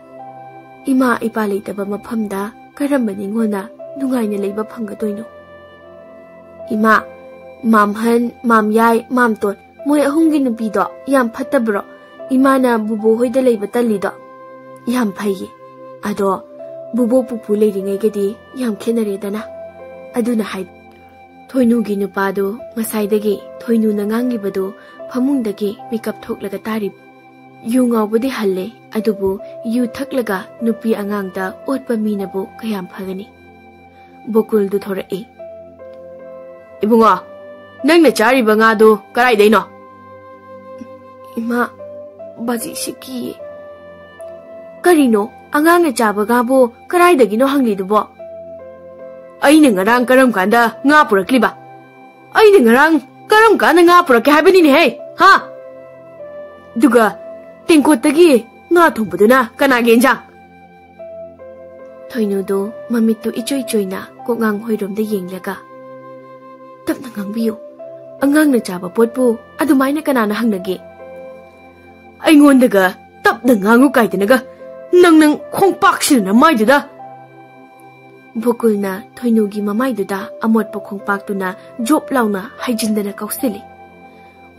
ꯏꯃꯥ ꯏꯄꯥ ꯂꯩꯇꯕ ꯃꯐꯝꯗ ꯀꯔꯝꯕ ꯅꯤꯉꯣꯜꯅ ꯅꯨꯡꯉꯥꯏꯅ ꯂꯩꯕ ꯐꯪꯒꯗꯣꯏꯅꯣ? ꯏꯃꯥ, ꯃꯥꯝꯍꯟ, ꯃꯥꯝꯌꯥꯏ, ꯃꯥꯝꯇꯣꯟ, ꯃꯣꯏ ꯑꯍꯨꯝꯒꯤ ꯅꯨꯄꯤꯗꯣ ꯌꯥꯝ ꯐꯠꯇꯕ꯭ꯔꯣ? ꯏꯃꯥꯅ ꯕꯨꯕꯣꯛ ꯍꯣꯏꯗ ꯂꯩꯕ ꯇꯜꯂꯤꯗꯣ?" "ꯌꯥꯝ ꯐꯩꯌꯦ꯫ ꯑꯗꯣ ꯕꯨꯕꯣꯛ ꯄꯨꯄꯨ ꯂꯩꯔꯤꯉꯩꯒꯗꯤ ꯌꯥꯝ ꯈꯦꯠꯅꯔꯦꯗꯅ꯫" ꯑꯗꯨꯅ ꯍꯥꯏ꯫ ꯊꯣꯏꯅꯨꯒꯤ ꯅꯨꯄꯥꯗꯨ ꯉꯁꯥꯏꯗꯒꯤ ꯊꯣꯏꯅꯨꯅ ꯉꯥꯡꯂꯤꯕꯗꯨ ꯐꯃꯨꯡꯗꯒꯤ ꯃꯤꯀꯞ ꯊꯣꯛꯂꯒ ꯇꯥꯔꯤ꯫ ꯌꯨ ꯉꯥꯎꯕꯗꯤ ꯍꯜꯂꯦ, ꯑꯗꯨꯕꯨ ꯌꯨ ꯊꯛꯂꯒ ꯅꯨꯄꯤ ꯑꯉꯥꯡꯗ ꯑꯣꯠꯄ ꯃꯤꯅꯕꯨ ꯀꯌꯥꯝ ꯐꯒꯅꯤ? ꯕꯣꯀꯨꯜꯗꯨ ꯊꯣꯔꯛꯏ꯫ "ꯏꯕꯨꯡꯉꯣ, ꯅꯪꯅ ꯆꯥꯔꯤꯕ ꯉꯥꯗꯨ ꯀꯗꯥꯏꯗꯩꯅꯣ?" "ꯏꯃꯥ, ꯕꯥꯖꯤꯁꯤ ꯀꯤꯌꯦ꯫" "ꯀꯔꯤꯅꯣ, ꯑꯉꯥꯡꯅ ꯆꯥꯕ ꯉꯥꯕꯨ ꯀꯗꯥꯏꯗꯒꯤꯅꯣ ꯍꯪꯂꯤꯗꯨꯕꯣ?" "ꯑꯩꯅ ꯉꯔꯥꯡ ꯀꯔꯝ ꯀꯥꯟꯗ ꯉꯥ ꯄꯨꯔꯛꯂꯤꯕ? ꯑꯩꯅ ꯉꯔꯥꯡ ꯀꯔꯝ ꯀꯥꯟꯗ ꯉꯥ ꯄꯨꯔꯛꯀꯦ ꯍꯥꯏꯕꯅꯤꯅꯦꯍꯦ, ꯍꯥ? ꯑꯗꯨꯒ ꯇꯦꯡꯀꯣꯠꯇꯒꯤ ꯉꯥ ꯊꯣꯡꯕꯗꯨꯅ ꯀꯅꯥꯒꯤ ꯏꯟꯖꯥꯡ?" ꯊꯣꯏꯅꯨꯗꯨ ꯃꯃꯤꯠꯇꯨ ꯏꯆꯣꯏ ꯆꯣꯏꯅ ꯀꯣꯛꯉꯥꯡ ꯍꯣꯏꯔꯣꯝꯗ ꯌꯦꯡꯂꯒ, "ꯇꯞꯅ ꯉꯥꯡꯕꯤꯌꯨ꯫ ꯑꯉꯥꯡꯅ ꯆꯥꯕ ꯄꯣꯠꯄꯨ ꯑꯗꯨꯃꯥꯏꯅ ꯀꯅꯥꯅ ꯍꯪꯅꯒꯦ? ꯑꯩꯉꯣꯟꯗꯒ ꯇꯞꯅ ꯉꯥꯡꯉꯨ ꯀꯥꯏꯗꯅꯒ, ꯅꯪ ꯅꯪ ꯈꯣꯡꯄꯥꯛꯁꯤꯅ ꯅꯃꯥꯏꯗꯨꯗ꯫ ꯕꯣꯀꯨꯜꯅ ꯊꯣꯏꯅꯨꯒꯤ ꯃꯃꯥꯏꯗꯨꯗ ꯑꯃꯣꯠꯄ ꯈꯣꯡꯄꯥꯛꯇꯨꯅ ꯖꯣꯞ ꯂꯥꯎꯅ ꯍꯩꯖꯤꯟꯗꯅ ꯀꯥꯎꯁꯤꯜꯂꯤ꯫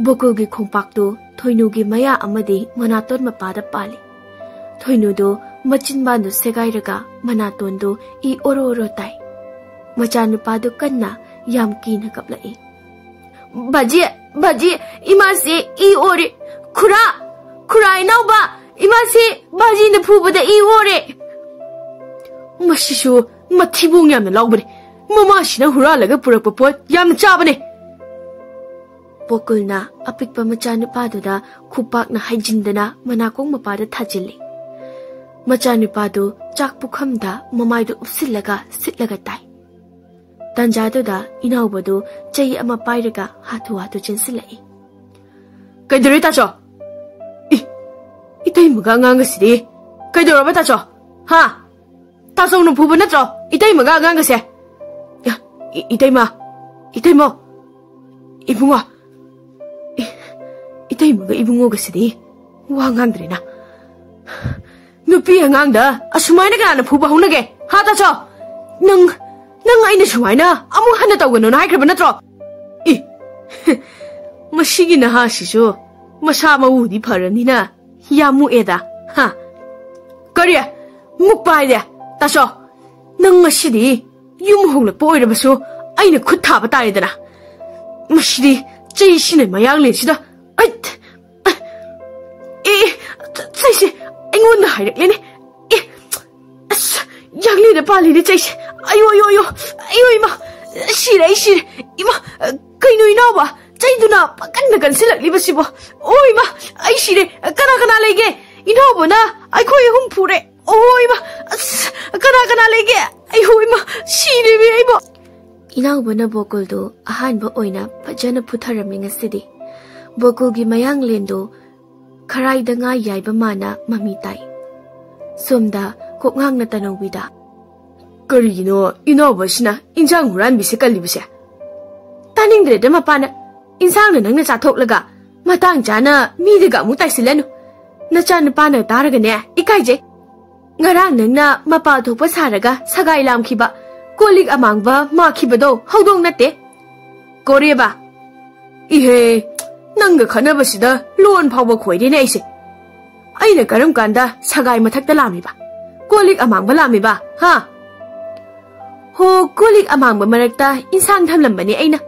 ꯕꯣꯀꯨꯜꯒꯤ ꯈꯣꯡꯄꯥꯛꯇꯨ ꯊꯣꯏꯅꯨꯒꯤ ꯃꯌꯥ ꯑꯃꯗꯤ ꯃꯅꯥꯇꯣꯟ ꯃꯄꯥꯗ ꯄꯥꯜꯂꯤ꯫ ꯊꯣꯏꯅꯨꯗꯨ ꯃꯆꯤꯟꯕꯥꯟꯗꯨ ꯁꯦꯒꯥꯏꯔꯒ ꯃꯅꯥꯇꯣꯟꯗꯨ ꯏ ꯑꯣꯔꯣ ꯑꯣꯔꯣ ꯇꯥꯏ꯫ ꯃꯆꯥꯅꯨꯄꯥꯗꯨ ꯀꯟꯅ ꯌꯥꯝ ꯀꯤꯅ ꯀꯞꯂꯛꯏ꯫ "ꯕꯥꯖꯤ, ꯕꯥꯖꯤ, ꯏꯃꯥꯁꯤ ꯏ ꯑꯣꯔꯦ꯫ ꯈꯨꯔꯥ, ꯈꯨꯔꯥ ꯏꯅꯥꯎꯕ, ꯏꯃꯥꯁꯤ ꯕꯥꯖꯤꯅ ꯐꯨꯕꯗ ꯏ ꯑꯣꯔꯦ꯫" "ꯃꯁꯤꯁꯨ ꯃꯊꯤꯕꯣꯡ ꯌꯥꯝꯅ ꯂꯥꯎꯕꯅꯦ꯫ ꯃꯃꯥꯁꯤꯅ ꯍꯨꯔꯥꯜꯂꯒ ꯄꯨꯔꯛꯄ ꯄꯣꯠ ꯌꯥꯝꯅ ꯆꯥꯕꯅꯦ꯫" ꯕꯣꯀꯨꯜꯅ ꯑꯄꯤꯛꯄ ꯃꯆꯥꯅꯨꯄꯥꯗꯨꯗ ꯈꯨꯄꯥꯛꯅ ꯍꯩꯖꯤꯟꯗꯅ ꯃꯅꯥꯀꯣꯡ ꯃꯄꯥꯗ ꯊꯥꯖꯤꯜꯂꯤ꯫ ꯃꯆꯥꯅꯨꯄꯥꯗꯨ ꯆꯥꯛ ꯄꯨꯈꯝꯗ ꯃꯃꯥꯏꯗꯨ ꯎꯞꯁꯤꯜꯂꯒ ꯁꯤꯠꯂꯒ ꯇꯥꯏ꯫ ꯇꯥꯟꯖꯥꯗꯨꯗ ꯏꯅꯥꯎꯕꯗꯨ ꯆꯩ ꯑꯃ ꯄꯥꯏꯔꯒ ꯍꯥꯊꯨ ꯍꯥꯊꯨ ꯆꯦꯟꯁꯤꯜꯂꯛꯏ꯫ "ꯀꯩꯗꯧꯔꯦ ꯇꯥꯆꯧ? ꯏ, ꯏꯇꯩꯃꯒ ꯑꯉꯥꯡꯒꯁꯤꯗꯤ꯫ ꯀꯩꯗꯧꯔꯕ ꯇꯥꯆꯧ? ꯍꯥ? ꯇꯥꯆꯧꯅ ꯐꯨꯕ ꯅꯠꯇ꯭ꯔꯣ ꯏꯇꯩꯃꯒ ꯑꯉꯥꯡꯒꯁꯦ? ꯏ, ꯏ, ꯏꯇꯩꯃ, ꯏꯇꯩꯃ, ꯏꯕꯨꯡꯉꯣ, ꯏ, ꯏꯇꯩꯃꯒ ꯏꯕꯨꯡꯉꯣꯒꯁꯤꯗꯤ ꯋꯥ ꯉꯥꯡꯗ꯭ꯔꯦꯅ꯫ ꯅꯨꯄꯤ ꯑꯉꯥꯡꯗ ꯑꯁꯨꯃꯥꯏꯅ ꯀꯅꯥꯅ ꯐꯨꯕ ꯍꯧꯅꯒꯦ? ꯍꯥ, ꯇꯥꯆꯧ? ꯅꯪ, ꯅꯪ ꯑꯩꯅ ꯁꯨꯃꯥꯏꯅ ꯑꯃꯨꯛ ꯍꯟꯅ ꯇꯧꯒꯅꯨꯅ ꯍꯥꯏꯈ꯭ꯔꯕ ꯅꯠꯇ꯭ꯔꯣ?" ꯏ, ꯃꯁꯤꯒꯤ ꯅꯍꯥꯁꯤꯁꯨ ꯃꯁꯥ ꯃꯎꯗꯤ ꯐꯔꯅꯤꯅ ꯌꯥꯝ ꯃꯨꯛꯑꯦꯗ꯫ ꯍꯥ? "ꯀꯔꯤ? ꯃꯨꯛꯄ ꯍꯥꯏꯗꯤ? ꯇꯥꯆꯧ, ꯅꯪ ꯉꯁꯤꯗꯤ ꯌꯨꯝ ꯍꯣꯡꯂꯛꯄ ꯑꯣꯏꯔꯕꯁꯨ ꯑꯩꯅ ꯈꯨꯠ ꯊꯥꯕ ꯇꯥꯔꯦꯗꯅ꯫ ꯃꯁꯤꯗꯤ ꯆꯩꯁꯤꯅ ꯃꯌꯥꯡꯂꯦꯟꯁꯤꯗ꯫ ꯑꯩ, ꯑꯦ, ꯆꯩꯁꯦ ꯑꯩꯉꯣꯟꯗ ꯍꯥꯏꯔꯛꯂꯦꯅꯦ꯫ ꯑꯦ, ꯑꯁ, ꯌꯥꯡꯂꯦꯟꯗ ꯄꯥꯜꯂꯤꯅꯦ ꯆꯩꯁꯦ꯫ ꯑꯌꯣ, ꯑꯌꯣ, ꯑꯌꯣ, ꯑꯌꯣ, ꯏꯃꯥ, ꯁꯤꯔꯦ, ꯑꯩ ꯁꯤꯔꯦ꯫ ꯏꯃꯥ, ꯀꯩꯅꯣ ꯏꯅꯥꯎꯕ? ꯆꯩꯗꯨꯅ ꯄꯪꯀꯟꯗ ꯀꯟꯁꯤꯜꯂꯛꯂꯤꯕꯁꯤꯕꯣ? ꯑꯣ ꯏꯃꯥ, ꯑꯩ ꯁꯤꯔꯦ꯫ ꯀꯅꯥ ꯀꯅꯥ ꯂꯩꯒꯦ? ꯏꯅꯥꯎꯕꯅ ꯑꯩꯈꯣꯏ ꯑꯍꯨꯝ ꯐꯨꯔꯦ꯫ ꯑꯣ ꯏꯃꯥ, ꯑꯁ, ꯀꯅꯥ ꯀꯅꯥ ꯂꯩꯒꯦ? ꯑꯩꯍꯣ ꯏꯃꯥ, ꯁꯤꯔꯦꯃꯤ ꯑꯩꯕꯣ!" ꯏꯅꯥꯎꯕꯅ ꯕꯣꯀꯨꯜꯗꯨ ꯑꯍꯥꯟꯕ ꯑꯣꯏꯅ ꯐꯖꯅ ꯐꯨꯊꯔꯝꯃꯤ ꯉꯁꯤꯗꯤ꯫ ꯕꯣꯀꯨꯜꯒꯤ ꯃꯌꯥꯡꯂꯦꯟꯗꯨ ꯈꯔꯥꯏꯗ ꯉꯥ ꯌꯥꯏꯕ ꯃꯥꯅ ꯃꯃꯤ ꯇꯥꯏ꯫ ꯁꯣꯝꯗ ꯀꯣꯛꯉꯥꯡꯅ ꯇꯅꯧꯕꯤꯗ, "ꯀꯔꯤꯒꯤꯅꯣ ꯏꯅꯥꯎꯕꯁꯤꯅ ꯏꯟꯖꯥꯡ ꯍꯨꯔꯥꯟꯕꯤꯁꯦ ꯀꯜꯂꯤꯕꯁꯦ? ꯇꯥꯅꯤꯡꯗ꯭ꯔꯦꯗ ꯃꯄꯥꯅ꯫ ꯏꯟꯁꯥꯡꯅ ꯅꯪꯅ ꯆꯥꯊꯣꯛꯂꯒ ꯃꯇꯥꯡ ꯆꯥꯅ ꯃꯤꯗꯒ ꯑꯃꯨꯛ ꯇꯥꯏꯁꯤꯜꯂꯅꯨ꯫ ꯅꯆꯥꯅꯨꯄꯥꯅ ꯇꯥꯔꯒꯅꯦ ꯏꯀꯥꯏꯖꯩ꯫ ꯉꯔꯥꯡ ꯅꯪꯅ ꯃꯄꯥ ꯊꯣꯛꯄ ꯁꯥꯔꯒ ꯁꯒꯥꯏ ꯂꯥꯝꯈꯤꯕ, ꯀꯣꯜ ꯂꯤꯛ ꯑꯃꯥꯡꯕ ꯃꯥꯈꯤꯕꯗꯣ ꯍꯧꯗꯣꯡ ꯅꯠꯇꯦ꯫ ꯀꯣꯔꯦꯕ, ꯏꯍꯦ, ꯅꯪꯒ ꯈꯠꯅꯕꯁꯤꯗ ꯂꯣꯟ ꯐꯥꯎꯕ ꯈꯣꯏꯔꯦꯅꯦ ꯑꯩꯁꯦ꯫ ꯑꯩꯅ ꯀꯔꯝ ꯀꯥꯟꯗ ꯁꯒꯥꯏ ꯃꯊꯛꯇ ꯂꯥꯝꯃꯤꯕ? ꯀꯣꯜ ꯂꯤꯛ ꯑꯃꯥꯡꯕ ꯂꯥꯝꯃꯤꯕ, ꯍꯥ? ꯍꯣ, ꯀꯣꯜ ꯂꯤꯛ ꯑꯃꯥꯡꯕ ꯃꯔꯛꯇ ꯏꯟꯁꯥꯡ ꯊꯝꯂꯝꯕꯅꯦ ꯑꯩꯅ꯫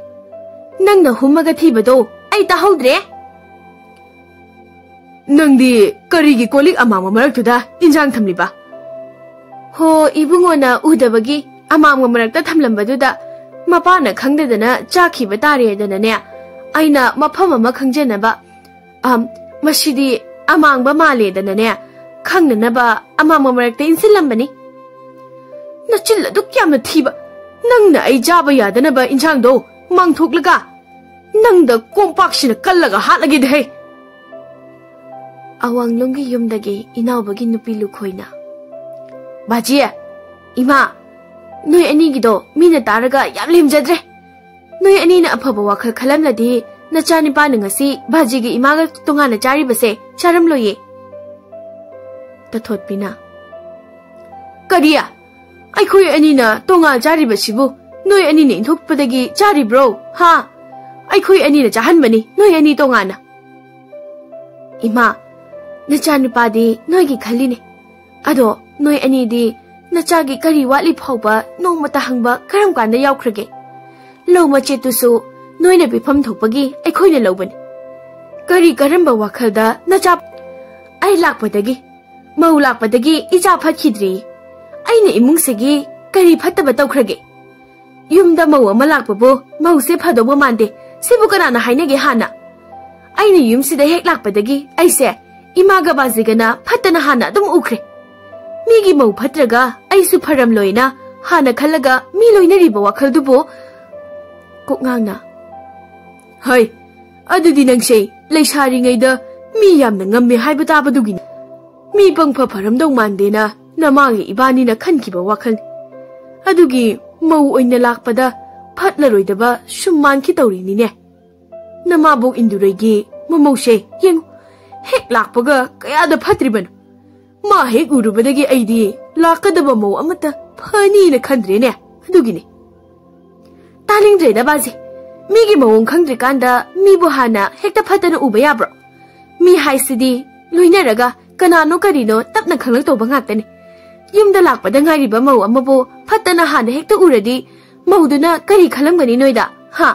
ꯅꯪꯅ ꯍꯨꯝꯃꯒ ꯊꯤꯕꯗꯣ ꯑꯩ ꯇꯥꯍꯧꯗ꯭ꯔꯦ꯫ ꯅꯪꯗꯤ ꯀꯔꯤꯒꯤ ꯀꯣꯜ ꯂꯤꯛ ꯑꯃꯥꯡꯕ ꯃꯔꯛꯇꯨꯗ ꯏꯟꯁꯥꯡ ꯊꯝꯂꯤꯕ? ꯍꯣ, ꯏꯕꯨꯡꯉꯣꯅ ꯎꯗꯕꯒꯤ ꯑꯃꯥꯡꯕ ꯃꯔꯛꯇ ꯊꯝꯂꯝꯕꯗꯨꯗ ꯃꯄꯥꯅ ꯈꯪꯗꯗꯅ ꯆꯥꯈꯤꯕ ꯇꯥꯔꯦꯗꯅꯅꯦ, ꯑꯩꯅ ꯃꯐꯝ ꯑꯃ ꯈꯪꯖꯅꯕ, ꯑꯝ, ꯃꯁꯤꯗꯤ ꯑꯃꯥꯡꯕ ꯃꯥꯜꯂꯦꯗꯅꯅꯦ, ꯈꯪꯅꯅꯕ ꯑꯃꯥꯡꯕ ꯃꯔꯛꯇ ꯏꯟꯁꯤꯜꯂꯝꯕꯅꯤ꯫ ꯅꯆꯤꯜ ꯑꯗꯨꯛ ꯌꯥꯝꯅ ꯊꯤꯕ, ꯅꯪꯅ ꯑꯩ ꯆꯥꯕ ꯌꯥꯗꯅꯕ ꯏꯟꯁꯥꯡꯗꯣ ꯃꯥꯡꯊꯣꯛꯂꯒ ꯅꯪꯗ ꯀꯣꯝꯄꯥꯛꯁꯤꯅ ꯀꯜꯂꯒ ꯍꯥꯠꯂꯒꯦꯗꯍꯦ꯫ ꯑꯋꯥꯡꯂꯣꯝꯒꯤ ꯌꯨꯝꯗꯒꯤ ꯏꯅꯥꯎꯕꯒꯤ ꯅꯨꯄꯤ ꯂꯨꯈꯣꯏꯅ, "ꯕꯥꯖꯤ, ꯏꯃꯥ, ꯅꯣꯏ ꯑꯅꯤꯒꯤꯗꯣ ꯃꯤꯅ ꯇꯥꯔꯒ ꯌꯥꯝ ꯂꯦꯝꯖꯗ꯭ꯔꯦ꯫ ꯅꯣꯏ ꯑꯅꯤꯅ ꯑꯐꯕ ꯋꯥꯈꯜ ꯈꯜꯂꯝꯂꯗꯤ ꯅꯆꯥꯅꯤꯄꯥꯅ ꯉꯁꯤ ꯕꯥꯖꯤꯒ ꯏꯃꯥꯒ ꯇꯣꯉꯥꯟꯅ ꯆꯥꯔꯤꯕꯁꯦ ꯆꯥꯔꯝꯂꯣꯏꯌꯦ"꯫ ꯇꯊꯣꯠꯄꯤꯅ, "ꯀꯔꯤ? ꯑꯩꯈꯣꯏ ꯑꯅꯤꯅ ꯇꯣꯉꯥꯟ ꯆꯥꯔꯤꯕꯁꯤꯕꯨ ꯅꯣꯏ ꯑꯅꯤꯅ ꯏꯟꯊꯣꯛꯄꯗꯒꯤ ꯆꯥꯔꯤꯕ꯭ꯔꯣ? ꯍꯥ? ꯑꯩꯈꯣꯏ ꯑꯅꯤꯅ ꯆꯥꯍꯟꯕꯅꯤ ꯅꯣꯏ ꯑꯅꯤ ꯇꯣꯉꯥꯟꯅ"꯫ "ꯏꯃꯥ, ꯅꯆꯥꯅꯨꯄꯥꯗꯤ ꯅꯣꯏꯒꯤ ꯈꯜꯂꯤꯅꯦ꯫ ꯑꯗꯣ ꯅꯣꯏ ꯑꯅꯤꯗꯤ ꯅꯆꯥꯒꯤ ꯀꯔꯤ ꯋꯥꯠꯂꯤ ꯐꯥꯎꯕ ꯅꯣꯡꯃꯇ ꯍꯪꯕ ꯀꯔꯝ ꯀꯥꯟꯗ ꯌꯥꯎꯈ꯭ꯔꯒꯦ? ꯂꯧ ꯃꯆꯦꯠꯇꯨꯁꯨ ꯅꯣꯏꯅ ꯄꯤꯐꯝ ꯊꯣꯛꯄꯒꯤ ꯑꯩꯈꯣꯏꯅ ꯂꯧꯕꯅꯤ꯫ ꯀꯔꯤ ꯀꯔꯝꯕ ꯋꯥꯈꯜꯗ ꯅꯆꯥ ꯑꯩ ꯂꯥꯛꯄꯗꯒꯤ, ꯃꯧ ꯂꯥꯛꯄꯗꯒꯤ ꯏꯆꯥ ꯐꯠꯈꯤꯗ꯭ꯔꯤ꯫ ꯑꯩꯅ ꯏꯃꯨꯡꯁꯤꯒꯤ ꯀꯔꯤ ꯐꯠꯇꯕ ꯇꯧꯈ꯭ꯔꯒꯦ? ꯌꯨꯝꯗ ꯃꯧ ꯑꯃ ꯂꯥꯛꯄꯕꯨ ꯃꯧꯁꯦ ꯐꯗꯧꯕ ꯃꯥꯟꯗꯦ꯫ ꯁꯤꯕꯨ ꯀꯅꯥꯅ ꯍꯥꯏꯅꯒꯦ ꯍꯥꯟꯅ? ꯑꯩꯅ ꯌꯨꯝꯁꯤꯗ ꯍꯦꯛ ꯂꯥꯛꯄꯗꯒꯤ ꯑꯩꯁꯦ ꯏꯃꯥꯒ ꯕꯥꯖꯤꯒꯅ ꯐꯠꯇꯅ ꯍꯥꯟꯅ ꯑꯗꯨꯝ ꯎꯈ꯭ꯔꯦ꯫ ꯃꯤꯒꯤ ꯃꯧ ꯐꯠꯇ꯭ꯔꯒ ꯑꯩꯁꯨ ꯐꯔꯝꯂꯣꯏꯅ ꯍꯥꯟꯅ ꯈꯜꯂꯒ ꯃꯤ ꯂꯣꯏꯅꯔꯤꯕ ꯋꯥꯈꯜꯗꯨꯕꯨ"꯫ ꯀꯣꯛꯉꯥꯡꯅ, "ꯍꯩ, ꯑꯗꯨꯗꯤ ꯅꯪꯁꯦ ꯂꯩꯁꯥꯔꯤꯉꯩꯗ ꯃꯤ ꯌꯥꯝꯅ ꯉꯝꯃꯦ ꯍꯥꯏꯕ ꯇꯥꯕꯗꯨꯒꯤꯅꯤ꯫ ꯃꯤ ꯄꯪꯐ ꯐꯔꯝꯗꯧ ꯃꯥꯟꯗꯦꯅ ꯅꯃꯥꯒ ꯏꯕꯥꯅꯤꯅ ꯈꯟꯈꯤꯕ ꯋꯥꯈꯜꯅꯤ꯫ ꯑꯗꯨꯒꯤ ꯃꯧ ꯑꯣꯏꯅ ꯂꯥꯛꯄꯗ ꯐꯠꯂꯔꯣꯏꯗꯕ ꯁꯨꯝ ꯃꯥꯟꯈꯤ ꯇꯧꯔꯤꯅꯤꯅꯦ"꯫ ꯅꯃꯥꯕꯣꯛ ꯏꯟꯗꯨꯔꯩꯒꯤ ꯃꯃꯧꯁꯦ ꯌꯦꯡꯉꯨ, ꯍꯦꯛ ꯂꯥꯛꯄꯒ ꯀꯌꯥꯗ ꯐꯠꯇ꯭ꯔꯤꯕꯅꯣ꯫ ꯃꯥ ꯍꯦꯛ ꯎꯔꯨꯕꯗꯒꯤ ꯑꯩꯗꯤ ꯂꯥꯛꯀꯗꯕ ꯃꯧ ꯑꯃꯠꯇ ꯐꯅꯤꯅ ꯈꯟꯗ꯭ꯔꯦꯅꯦ꯫ ꯑꯗꯨꯒꯤꯅꯤ꯫ ꯇꯥꯅꯤꯡꯗ꯭ꯔꯦꯗ ꯕꯥꯖꯤ꯫ ꯃꯤꯒꯤ ꯃꯑꯣꯡ ꯈꯪꯗ꯭ꯔꯤꯀꯥꯟꯗ ꯃꯤꯕꯨ ꯍꯥꯟꯅ ꯍꯦꯛꯇ ꯐꯠꯇꯅ ꯎꯕ ꯌꯥꯕ꯭ꯔꯣ? ꯃꯤ ꯍꯥꯏꯁꯤꯗꯤ ꯂꯣꯏꯅꯔꯒ ꯀꯅꯥꯅꯣ ꯀꯔꯤꯅꯣ ꯇꯞꯅ ꯈꯪꯂꯛꯇꯧꯕ ꯉꯥꯛꯇꯅꯤ꯫ ꯌꯨꯝꯗ ꯂꯥꯛꯄꯗ ꯉꯥꯏꯔꯤꯕ ꯃꯧ ꯑꯃꯕꯨ ꯐꯠꯇꯅ ꯍꯥꯟꯅ ꯍꯦꯛꯇ ꯎꯔꯗꯤ ꯃꯧꯗꯨꯅ ꯀꯔꯤ ꯈꯜꯂꯝꯒꯅꯤ ꯅꯣꯏꯗ? ꯍꯥ?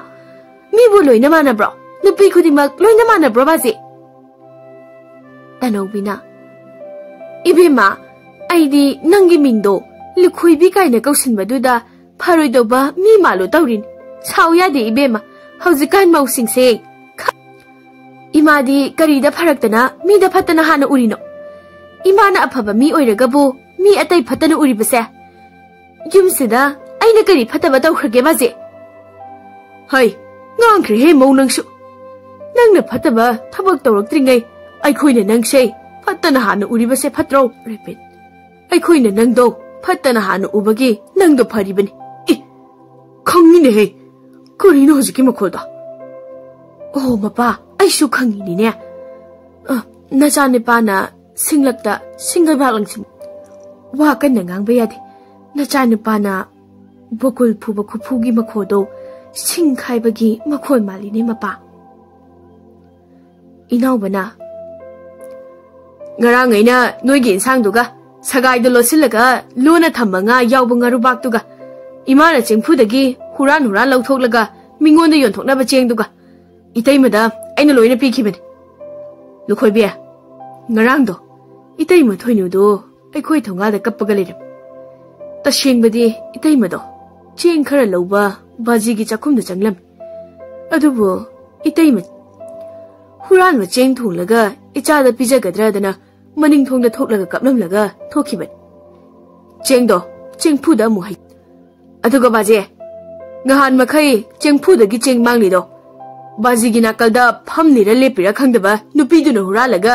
ꯃꯤꯕꯨ ꯂꯣꯏꯅ ꯃꯥꯟꯅꯕ꯭ꯔꯣ? ꯅꯨꯄꯤ ꯈꯨꯗꯤꯡꯃꯛ ꯂꯣꯏꯅ ꯃꯥꯟꯅꯕ꯭ꯔꯣ ꯕꯥꯖꯤ? ꯇꯅꯧꯕꯤꯅ, "ꯏꯕꯦꯝꯃ, ꯑꯩꯗꯤ ꯅꯪꯒꯤ ꯃꯤꯡꯗꯣ ꯂꯨꯈꯣꯏꯕꯤ ꯀꯥꯏꯅ ꯀꯧꯁꯤꯟꯕꯗꯨꯗ ꯐꯔꯣꯏꯗꯧꯕ ꯃꯤ ꯃꯥꯜꯂꯣ ꯇꯧꯔꯤꯅꯤ꯫ ꯁꯥꯎ ꯌꯥꯗꯦ ꯏꯕꯦꯝꯃ, ꯍꯧꯖꯤꯛꯀꯥꯟ ꯃꯧꯁꯤꯡꯁꯦ ꯈ-" "ꯏꯃꯥꯗꯤ ꯀꯔꯤꯗ ꯐꯔꯛꯇꯅ ꯃꯤꯗ ꯐꯠꯇꯅ ꯍꯥꯟꯅ ꯎꯔꯤꯅꯣ? ꯏꯃꯥꯅ ꯑꯐꯕ ꯃꯤ ꯑꯣꯏꯔꯒꯕꯨ ꯃꯤ ꯑꯇꯩ ꯐꯠꯇꯅ ꯎꯔꯤꯕꯁꯦ? ꯌꯨꯝꯁꯤꯗ ꯑꯩꯅ ꯀꯔꯤ ꯐꯠꯇꯕ ꯇꯧꯈ꯭ꯔꯒꯦ ꯕꯥꯖꯤ?" "ꯍꯩ, ꯉꯥꯡꯈ꯭ꯔꯦꯍꯦ ꯃꯧ ꯅꯪꯁꯨ꯫ ꯅꯪꯅ ꯐꯠꯇꯕ ꯊꯕꯛ ꯇꯧꯔꯛꯇ꯭ꯔꯤꯉꯩ ꯑꯩꯈꯣꯏꯅ ꯅꯪꯁꯦ ꯐꯠꯇꯅ ꯍꯥꯟꯅ ꯎꯔꯤꯕꯁꯦ ꯐꯠꯇ꯭ꯔꯣ?" ꯔꯦꯄꯤꯠ꯫ "ꯑꯩꯈꯣꯏꯅ ꯅꯪꯗꯣ ꯐꯠꯇꯅ ꯍꯥꯟꯅ ꯎꯕꯒꯤ ꯅꯪꯗꯣ ꯐꯔꯤꯕꯅꯤ꯫ ꯏ, ꯈꯪꯉꯤꯅꯦꯍꯦ꯫ ꯀꯔꯤꯅꯣ ꯍꯧꯖꯤꯛꯀꯤ ꯃꯈꯣꯜꯗꯣ? ꯑꯣ ꯃꯄꯥ, ꯑꯩꯁꯨ ꯈꯪꯉꯤꯅꯤꯅꯦ꯫ ꯑ, ꯅꯆꯥꯅꯨꯄꯥꯅ ꯁꯤꯡꯂꯛꯇ ꯁꯤꯡꯒꯩꯕꯥꯛ ꯂꯪꯁꯤꯟ꯫ ꯋꯥ ꯀꯟꯅ ꯉꯥꯡꯕ ꯌꯥꯗꯦ꯫ ꯅꯆꯥꯅꯨꯄꯥꯅ ꯕꯣꯀꯨꯜ ꯐꯨꯕ ꯈꯨꯐꯨꯒꯤ ꯃꯈꯣꯜꯗꯣ ꯁꯤꯡ ꯈꯥꯏꯕꯒꯤ ꯃꯈꯣꯜ ꯃꯥꯜꯂꯤꯅꯦ ꯃꯄꯥ꯫" ꯏꯅꯥꯎꯕꯅ, "ꯉꯔꯥꯡ ꯑꯩꯅ ꯅꯣꯏꯒꯤ ꯏꯟꯁꯥꯡꯗꯨꯒ ꯁꯒꯥꯏꯗ ꯂꯣꯠꯁꯤꯜꯂꯒ ꯂꯣꯟꯅ ꯊꯝꯕ ꯉꯥ ꯌꯥꯎꯕ ꯉꯥꯔꯨꯕꯥꯛꯇꯨꯒ ꯏꯃꯥꯅ ꯆꯦꯡꯐꯨꯗꯒꯤ ꯍꯨꯔꯥꯟ ꯍꯨꯔꯥꯟ ꯂꯧꯊꯣꯛꯂꯒ ꯃꯤꯉꯣꯟꯗ ꯌꯣꯟꯊꯣꯛꯅꯕ ꯆꯦꯡꯗꯨꯒ ꯏꯇꯩꯃꯗ ꯑꯩꯅ ꯂꯣꯏꯅ ꯄꯤꯈꯤꯕꯅꯤ꯫ ꯂꯨꯈꯣꯏꯕꯤ, ꯉꯔꯥꯡꯗꯣ ꯏꯇꯩꯃ ꯊꯣꯏꯅꯨꯗꯣ ꯑꯩꯈꯣꯏ ꯊꯣꯡꯒꯥꯜꯗ ꯀꯞꯄꯒ ꯂꯩꯔꯝꯃꯤ꯫ ꯇꯁꯦꯡꯕꯗꯤ ꯏꯇꯩꯃꯗꯣ ꯆꯦꯡ ꯈꯔ ꯂꯧꯕ ꯕꯥꯖꯤꯒꯤ ꯆꯥꯛꯈꯨꯝꯗ ꯆꯪꯂꯝꯃꯤ꯫ ꯑꯗꯨꯕꯨ ꯏꯇꯩꯃ ꯍꯨꯔꯥꯟꯕ ꯆꯦꯡ ꯊꯣꯡꯂꯒ ꯏꯆꯥꯗ ꯄꯤꯖꯒꯗ꯭ꯔꯥꯗꯅ ꯃꯅꯤꯡ ꯊꯣꯡꯗ ꯊꯣꯛꯂꯒ ꯀꯞꯂꯝꯂꯒ ꯊꯣꯛꯈꯤꯕꯅꯤ꯫ ꯆꯦꯡꯗꯣ ꯆꯦꯡꯐꯨꯗ ꯑꯃꯨꯛ ꯍꯩ꯫ ꯑꯗꯨꯒ ꯕꯥꯖꯤ, ꯉꯍꯥꯟ ꯃꯈꯩ ꯆꯦꯡꯐꯨꯗꯒꯤ ꯆꯦꯡ ꯃꯥꯡꯂꯤꯗꯣ ꯕꯥꯖꯤꯒꯤ ꯅꯥꯀꯜꯗ ꯐꯝꯂꯤꯔ ꯂꯦꯞꯄꯤꯔ ꯈꯪꯗꯕ ꯅꯨꯄꯤꯗꯨꯅ ꯍꯨꯔꯥꯜꯂꯒ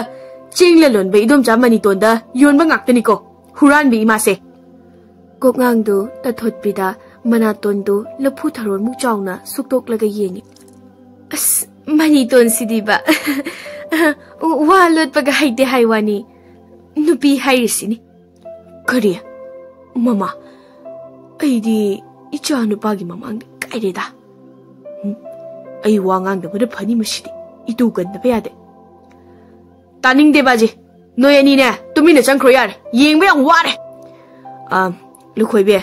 ꯆꯦꯡ ꯂꯂꯣꯟꯕ ꯏꯗꯣꯝꯆꯥ ꯃꯅꯤꯇꯣꯟꯗ ꯌꯣꯟꯕ ꯉꯥꯛꯇꯅꯤꯀꯣ, ꯍꯨꯔꯥꯟꯕꯤ ꯏꯃꯥꯁꯦ꯫" ꯀꯣꯛꯉꯥꯡꯗꯨ ꯇꯠꯊꯣꯠꯄꯤꯗ ꯃꯅꯥꯇꯣꯟꯗꯨ ꯂꯐꯨ ꯊꯔꯣꯃꯨꯛ ꯆꯥꯎꯅ ꯁꯨꯛꯇꯣꯛꯂꯒ ꯌꯦꯡꯏ꯫ "ꯑꯁ, ꯃꯅꯤꯇꯣꯟꯁꯤꯗꯤꯕ꯫ ꯋꯥ ꯂꯣꯠꯄꯒ ꯍꯩꯇꯦ ꯍꯥꯏ ꯋꯥꯅꯤ꯫ ꯅꯨꯄꯤ ꯍꯥꯏꯔꯤꯁꯤꯅꯤ꯫ ꯀꯔꯤ? ꯃꯃꯥ, ꯑꯩꯗꯤ ꯏꯆꯥ ꯅꯨꯄꯥꯒꯤ ꯃꯃꯥꯡꯗ ꯏꯀꯥꯏꯔꯦꯗ꯫ ꯎꯝ, ꯑꯩ ꯋꯥ ꯉꯥꯡꯗꯕꯅ ꯐꯅꯤ ꯃꯁꯤꯗꯤ꯫ ꯏꯇꯨ ꯀꯟꯗꯕ ꯌꯥꯗꯦ꯫ ꯇꯥꯅꯤꯡꯗꯦ ꯕꯥꯖꯤ꯫ ꯅꯣꯏ ꯑꯅꯤꯅꯦ, ꯇꯨꯃꯤꯟꯅ ꯆꯪꯈ꯭ꯔꯣ ꯌꯥꯔꯦ꯫ ꯌꯦꯡꯕ ꯌꯥꯝ ꯋꯥꯔꯦ꯫ ꯑꯥ, ꯂꯨꯈꯣꯏꯕꯤ,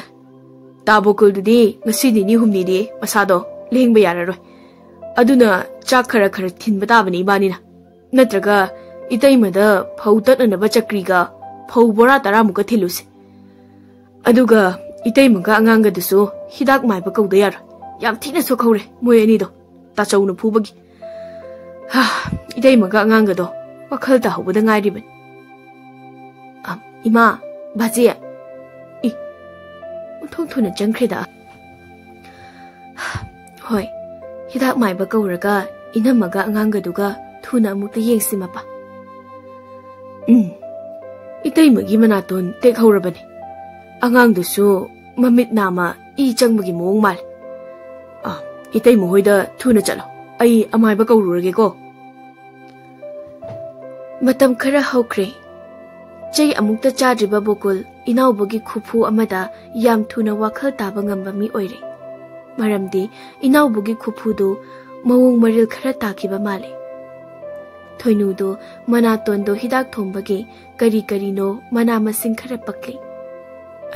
ꯇꯥ ꯕꯣꯀꯨꯜꯗꯨꯗꯤ ꯉꯁꯤ ꯅꯤꯅꯤ ꯍꯨꯝꯅꯤꯗꯤ ꯃꯁꯥꯗꯣ ꯂꯦꯡꯕ ꯌꯥꯔꯔꯣꯏ꯫ ꯑꯗꯨꯅ ꯆꯥꯛ ꯈꯔ ꯈꯔ ꯊꯤꯟꯕ ꯇꯥꯕꯅꯤ ꯏꯕꯥꯅꯤꯅ꯫ ꯅꯠꯇ꯭ꯔꯒ ꯏꯇꯩꯃꯗ ꯐꯧ ꯇꯛꯅꯅꯕ ꯆꯀ꯭ꯔꯤꯒ ꯐꯧ ꯕꯣꯔꯥ ꯇꯔꯥꯃꯨꯛꯀ ꯊꯤꯜꯂꯨꯁꯦ꯫ ꯑꯗꯨꯒ ꯏꯇꯩꯃꯒ ꯑꯉꯥꯡꯒꯗꯨꯁꯨ ꯍꯤꯗꯥꯛ ꯃꯥꯏꯕ ꯀꯧꯗ ꯌꯥꯔꯣꯏ꯫ ꯌꯥꯝ ꯊꯤꯅ ꯁꯣꯛꯍꯧꯔꯦ ꯃꯣꯏ ꯑꯅꯤꯗꯣ꯫ ꯇꯥꯆꯧꯅ ꯐꯨꯕꯒꯤ꯫ ꯍꯥ, ꯏꯇꯩꯃꯒ ꯑꯉꯥꯡꯒꯗꯣ ꯋꯥꯈꯜ ꯇꯥꯍꯧꯕꯗ ꯉꯥꯏꯔꯤꯕꯅꯤ꯫ ꯑ, ꯏꯃꯥ, ꯕꯥꯖꯤ꯫ ꯏ, ꯑꯣꯟꯊꯣꯛ ꯊꯨꯅ ꯆꯪꯈ꯭ꯔꯦꯗ꯫ ꯍꯣꯏ, ꯍꯤꯗꯥꯛ ꯃꯥꯏꯕ ꯀꯧꯔꯒ ꯏꯅꯝꯃꯒ ꯑꯉꯥꯡꯒꯗꯨꯒ ꯊꯨꯅ ꯑꯃꯨꯛꯇ ꯌꯦꯡꯁꯤ ꯃꯄꯥ꯫ ꯎꯝ, ꯏꯇꯩꯃꯒꯤ ꯃꯅꯥꯇꯣꯟ ꯇꯦꯛꯍꯧꯔꯕꯅꯤ꯫ ꯑꯉꯥꯡꯗꯨꯁꯨ ꯃꯃꯤꯠ ꯅꯥꯝꯃ ꯏ ꯆꯪꯕꯒꯤ ꯃꯑꯣꯡ ꯃꯥꯜꯂꯦ꯫ ꯑ, ꯏꯇꯩꯃ ꯍꯣꯏꯗ ꯊꯨꯅ ꯆꯠꯂꯣ꯫ ꯑꯩ ꯑꯃꯥꯏꯕ ꯀꯧꯔꯨꯔꯒꯦꯀꯣ꯫ ꯃꯇꯝ ꯈꯔ ꯍꯧꯈ꯭ꯔꯦ꯫ ꯆꯩ ꯑꯃꯨꯛꯇ ꯆꯥꯗ꯭ꯔꯤꯕ ꯕꯣꯀꯨꯜ ꯏꯅꯥꯎꯕꯒꯤ ꯈꯨꯐꯨ ꯑꯃꯗ ꯌꯥꯝ ꯊꯨꯅ ꯋꯥꯈꯜ ꯇꯥꯕ ꯉꯝꯕ ꯃꯤ ꯑꯣꯏꯔꯦ꯫ ꯃꯔꯝꯗꯤ ꯏꯅꯥꯎꯕꯒꯤ ꯈꯨꯐꯨꯗꯨ ꯃꯑꯣꯡ ꯃꯔꯤꯜ ꯈꯔ ꯇꯥꯈꯤꯕ ꯃꯥꯜꯂꯦ꯫ ꯊꯣꯏꯅꯨꯗꯨ ꯃꯅꯥꯇꯣꯟꯗꯣ ꯍꯤꯗꯥꯛ ꯊꯣꯝꯕꯒꯤ ꯀꯔꯤ ꯀꯔꯤꯅꯣ ꯃꯅꯥ ꯃꯁꯤꯡ ꯈꯔ ꯄꯛꯂꯤ꯫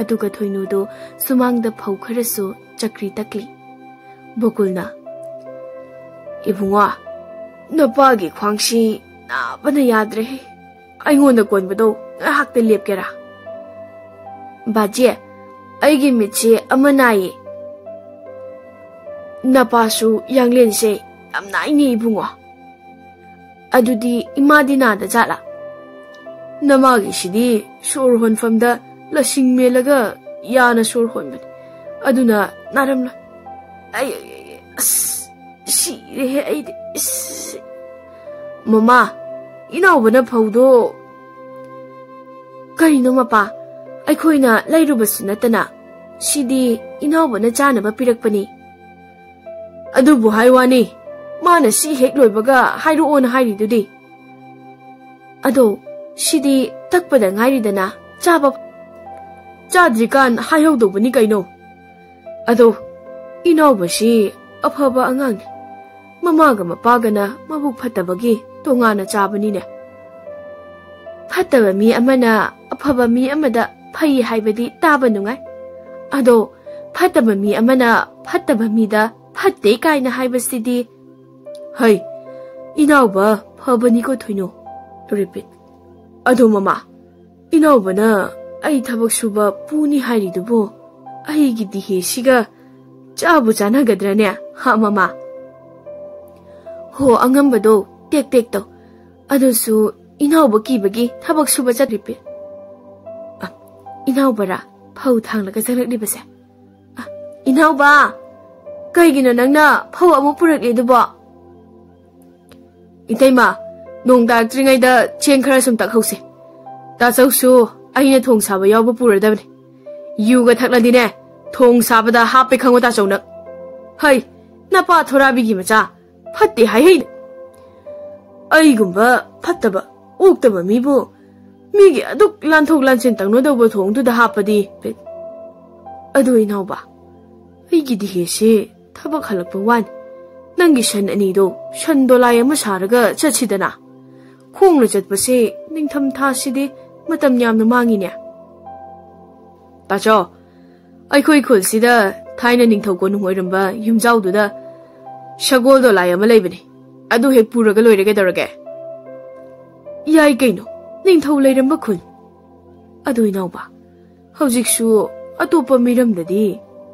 ꯑꯗꯨꯒ ꯊꯣꯏꯅꯨꯗꯨ ꯁꯨꯃꯥꯡꯗ ꯐꯧ ꯈꯔꯁꯨ ꯆꯀ꯭ꯔꯤ ꯇꯛꯂꯤ꯫ ꯕꯣꯀꯨꯜꯅ, "ꯏꯕꯨꯡꯉꯣ, ꯅꯄꯥꯒꯤ ꯈ꯭ꯋꯥꯡꯁꯤ ꯅꯥꯕꯅ ꯌꯥꯗ꯭ꯔꯦꯍꯦ꯫ ꯑꯩꯉꯣꯟꯗ ꯀꯣꯟꯕꯗꯣ ꯉꯥꯏꯍꯥꯛꯇ ꯂꯦꯞꯀꯦꯔꯥ?" "ꯕꯥꯖꯤ, ꯑꯩꯒꯤ ꯃꯤꯠꯁꯦ ꯑꯃ ꯅꯥꯏꯌꯦ꯫ ꯅꯄꯥꯁꯨ ꯌꯥꯡꯂꯦꯟꯁꯦ ꯌꯥꯝ ꯅꯥꯏꯅꯦ ꯏꯕꯨꯡꯉꯣ꯫ ꯑꯗꯨꯗꯤ ꯏꯃꯥꯗꯤ ꯅꯥꯗ ꯖꯥꯠꯂꯥ?" "ꯅꯃꯥꯒꯤꯁꯤꯗꯤ ꯁꯣꯔ ꯍꯣꯟꯐꯝꯗ ꯂꯁꯤꯡ ꯃꯦꯜꯂꯒ ꯌꯥꯅ ꯁꯣꯔ ꯍꯣꯟꯕꯅꯤ꯫ ꯑꯗꯨꯅ ꯅꯥꯔꯝꯂꯣꯏ꯫" "ꯑꯩ, ꯑꯩ, ꯑꯩ, ꯑꯁ, ꯁꯤꯔꯦꯍꯦ ꯑꯩꯗꯤ꯫ ꯏꯁ꯫ ꯃꯃꯥ, ꯏꯅꯥꯎꯕꯅ ꯐꯧꯗꯣ" "ꯀꯔꯤꯅꯣ ꯃꯄꯥ? ꯑꯩꯈꯣꯏꯅ ꯂꯩꯔꯨꯕꯁꯨ ꯅꯠꯇꯅ꯫ ꯁꯤꯗꯤ ꯏꯅꯥꯎꯕꯅ ꯆꯥꯅꯕ ꯄꯤꯔꯛꯄꯅꯤ꯫" "ꯑꯗꯨꯕꯨ ꯍꯥꯏ ꯋꯥꯅꯤ, ꯃꯥꯅ ꯁꯤ ꯍꯦꯛ ꯂꯣꯏꯕꯒ ꯍꯥꯏꯔꯛꯑꯣꯅ ꯍꯥꯏꯔꯤꯗꯨꯗꯤ꯫ ꯑꯗꯣ ꯁꯤꯗꯤ ꯇꯛꯄꯗ ꯉꯥꯏꯔꯤꯗꯅ, ꯆꯥꯕ ꯆꯥꯗ꯭ꯔꯤꯀꯥꯟ ꯍꯥꯏꯍꯧꯗꯧꯕꯅꯤ ꯀꯩꯅꯣ꯫ ꯑꯗꯣ ꯏꯅꯥꯎꯕꯁꯤ ꯑꯐꯕ ꯑꯉꯥꯡꯅꯤ꯫ ꯃꯃꯥꯒ ꯃꯄꯥꯒꯅ ꯃꯕꯨꯛ ꯐꯠꯇꯕꯒꯤ ꯇꯣꯉꯥꯟꯅ ꯆꯥꯕꯅꯤꯅꯦ꯫ ꯐꯠꯇꯕ ꯃꯤ ꯑꯃꯅ ꯑꯐꯕ ꯃꯤ ꯑꯃꯗ ꯐꯩ ꯍꯥꯏꯕꯗꯤ ꯇꯥꯕ ꯅꯨꯡꯉꯥꯏ꯫ ꯑꯗꯣ ꯐꯠꯇꯕ ꯃꯤ ꯑꯃꯅ ꯐꯠꯇꯕ ꯃꯤꯗ ꯐꯠꯇꯦ ꯀꯥꯏꯅ ꯍꯥꯏꯕꯁꯤꯗꯤ꯫ ꯍꯩ, ꯏꯅꯥꯎꯕ ꯐꯕꯅꯤꯀꯣ ꯊꯣꯏꯅꯨ꯫ Repeat. ꯑꯗꯣ ꯃꯃꯥ, ꯏꯅꯥꯎꯕꯅ ꯑꯩ ꯊꯕꯛ ꯁꯨꯕ ꯄꯨꯅꯤ ꯍꯥꯏꯔꯤꯗꯨꯕꯨ ꯑꯩꯒꯤ ꯗꯤꯍꯦꯁꯤꯒ ꯆꯥꯕꯨ ꯆꯥꯅꯒꯗ꯭ꯔꯅꯦ? ꯍꯥ ꯃꯃꯥ? ꯍꯣ, ꯑꯉꯝꯕꯗꯣ ꯇꯦꯛ ꯇꯦꯛ ꯇꯧ꯫ ꯑꯗꯨꯁꯨ ꯏꯅꯥꯎꯕ ꯀꯤꯕꯒꯤ ꯊꯕꯛ ꯁꯨꯕ ꯆꯠꯂꯤꯕꯤ꯫ ꯑ, ꯏꯅꯥꯎꯕꯔꯥ ꯐꯧ ꯊꯥꯡꯂꯒ ꯆꯪꯂꯛꯂꯤꯕꯁꯦ? ꯑ, ꯏꯅꯥꯎꯕ, ꯀꯩꯒꯤꯅꯣ ꯅꯪꯅ ꯐꯧ ꯑꯃꯨꯛ ꯄꯨꯔꯛꯂꯤꯗꯨꯕꯣ? ꯏꯇꯩꯃ, ꯅꯣꯡ ꯇꯥꯔꯛꯇ꯭ꯔꯤꯉꯩꯗ ꯆꯦꯡ ꯈꯔ ꯁꯨꯝ ꯇꯛꯍꯧꯁꯦ꯫ ꯇꯥꯆꯧꯁꯨ ꯑꯩꯅ ꯊꯣꯡ ꯁꯥꯕ ꯌꯥꯎꯕ ꯄꯨꯔꯗꯕꯅꯦ꯫ ꯌꯨꯒ ꯊꯛꯂꯗꯤꯅꯦ, ꯊꯣꯡ ꯁꯥꯕꯗ ꯍꯥꯞꯄꯦ ꯈꯪꯉꯣ ꯇꯥꯆꯧꯅ꯫ ꯍꯩ, ꯅꯄꯥ ꯊꯣꯔꯥꯕꯤꯒꯤ ꯃꯆꯥ, ꯐꯠꯇꯦ ꯍꯥꯏꯍꯩꯗꯦ꯫ ꯑꯩꯒꯨꯝꯕ ꯐꯠꯇꯕ, ꯑꯣꯛꯇꯕ ꯃꯤꯕꯨ ꯃꯤꯒꯤ ꯑꯗꯨꯛ ꯂꯥꯟꯊꯣꯛ ꯂꯥꯟꯁꯤꯟ ꯇꯧꯅꯗꯧꯕ ꯊꯣꯡꯗꯨꯗ ꯍꯥꯞꯄꯗꯤ꯫ ꯑꯗꯨ ꯏꯅꯥꯎꯕ, ꯑꯩꯒꯤ ꯗꯤꯍꯦꯁꯦ ꯊꯕꯛ ꯍꯜꯂꯛꯄ ꯋꯥꯅꯤ꯫ ꯅꯪꯒꯤ ꯁꯟ ꯑꯅꯤꯗꯣ ꯁꯟ ꯗꯣꯂꯥꯏ ꯑꯃ ꯁꯥꯔꯒ ꯆꯠꯁꯤꯗꯅ꯫ ꯈꯣꯡꯅ ꯆꯠꯄꯁꯦ ꯅꯤꯡꯊꯝ ꯊꯥꯁꯤꯗꯤ ꯃꯇꯝ ꯌꯥꯝꯅ ꯃꯥꯡꯉꯤꯅꯦ꯫ ꯇꯥꯆꯧ, ꯑꯩꯈꯣꯏ ꯈꯨꯜꯁꯤꯗ ꯊꯥꯏꯅ ꯅꯤꯡꯊꯧ ꯀꯣꯅꯨꯡ ꯑꯣꯏꯔꯝꯕ ꯌꯨꯝꯖꯥꯎꯗꯨꯗ ꯁꯒꯣꯜ ꯗꯣꯂꯥꯏ ꯑꯃ ꯂꯩꯕꯅꯤ꯫ ꯑꯗꯨ ꯍꯦꯛ ꯄꯨꯔꯒ ꯂꯣꯏꯔꯦ ꯀꯩꯗꯧꯔꯒꯦ? ꯌꯥꯏ ꯀꯩꯅꯣ, ꯅꯤꯡꯊꯧ ꯂꯩꯔꯝꯕ ꯈꯨꯜ꯫ ꯑꯗꯨ ꯏꯅꯥꯎꯕ, ꯍꯧꯖꯤꯛꯁꯨ ꯑꯇꯣꯞꯄ ꯃꯤꯔꯝꯗꯗꯤ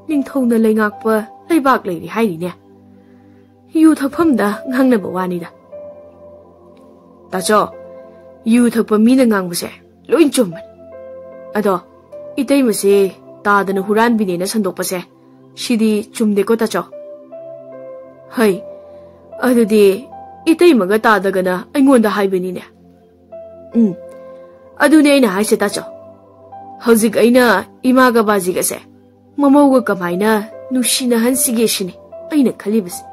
ꯅꯤꯡꯊꯧꯅ ꯂꯩꯉꯥꯛꯄ ꯂꯩꯕꯥꯛ ꯂꯩꯔꯤ ꯍꯥꯏꯔꯤꯅꯦ꯫ ꯌꯨ ꯊꯛꯐꯝꯗ ꯉꯥꯡꯅꯕ ꯋꯥꯅꯤꯗ꯫ ꯇꯥꯆꯧ, ꯌꯨ ꯊꯛꯄ ꯃꯤꯅ ꯉꯥꯡꯕꯁꯦ ꯂꯣꯏ ꯆꯨꯝꯕꯅꯤ꯫ ꯑꯗꯣ ꯏꯇꯩꯃꯁꯦ ꯇꯥꯗꯅ ꯍꯨꯔꯥꯟꯕꯤꯅꯦꯅ ꯁꯟꯗꯣꯛꯄꯁꯦ, ꯁꯤꯗꯤ ꯆꯨꯝꯗꯦꯀꯣ ꯇꯥꯆꯧ? ꯍꯩ, ꯑꯗꯨꯗꯤ ꯏꯇꯩꯃꯒ ꯇꯥꯗꯒꯅ ꯑꯩꯉꯣꯟꯗ ꯍꯥꯏꯕꯅꯤꯅꯦ꯫ ꯎꯝ, ꯑꯗꯨꯅꯦ ꯑꯩꯅ ꯍꯥꯏꯁꯦ ꯇꯥꯆꯧ꯫ ꯍꯧꯖꯤꯛ ꯑꯩꯅ ꯏꯃꯥꯒ ꯕꯥꯖꯤꯒꯁꯦ ꯃꯃꯧꯒ ꯀꯃꯥꯏꯅ ꯅꯨꯡꯁꯤꯅꯍꯟꯁꯤꯒꯦ ꯁꯤꯅꯤ ꯑꯩꯅ ꯈꯜꯂꯤꯕꯁꯦ꯫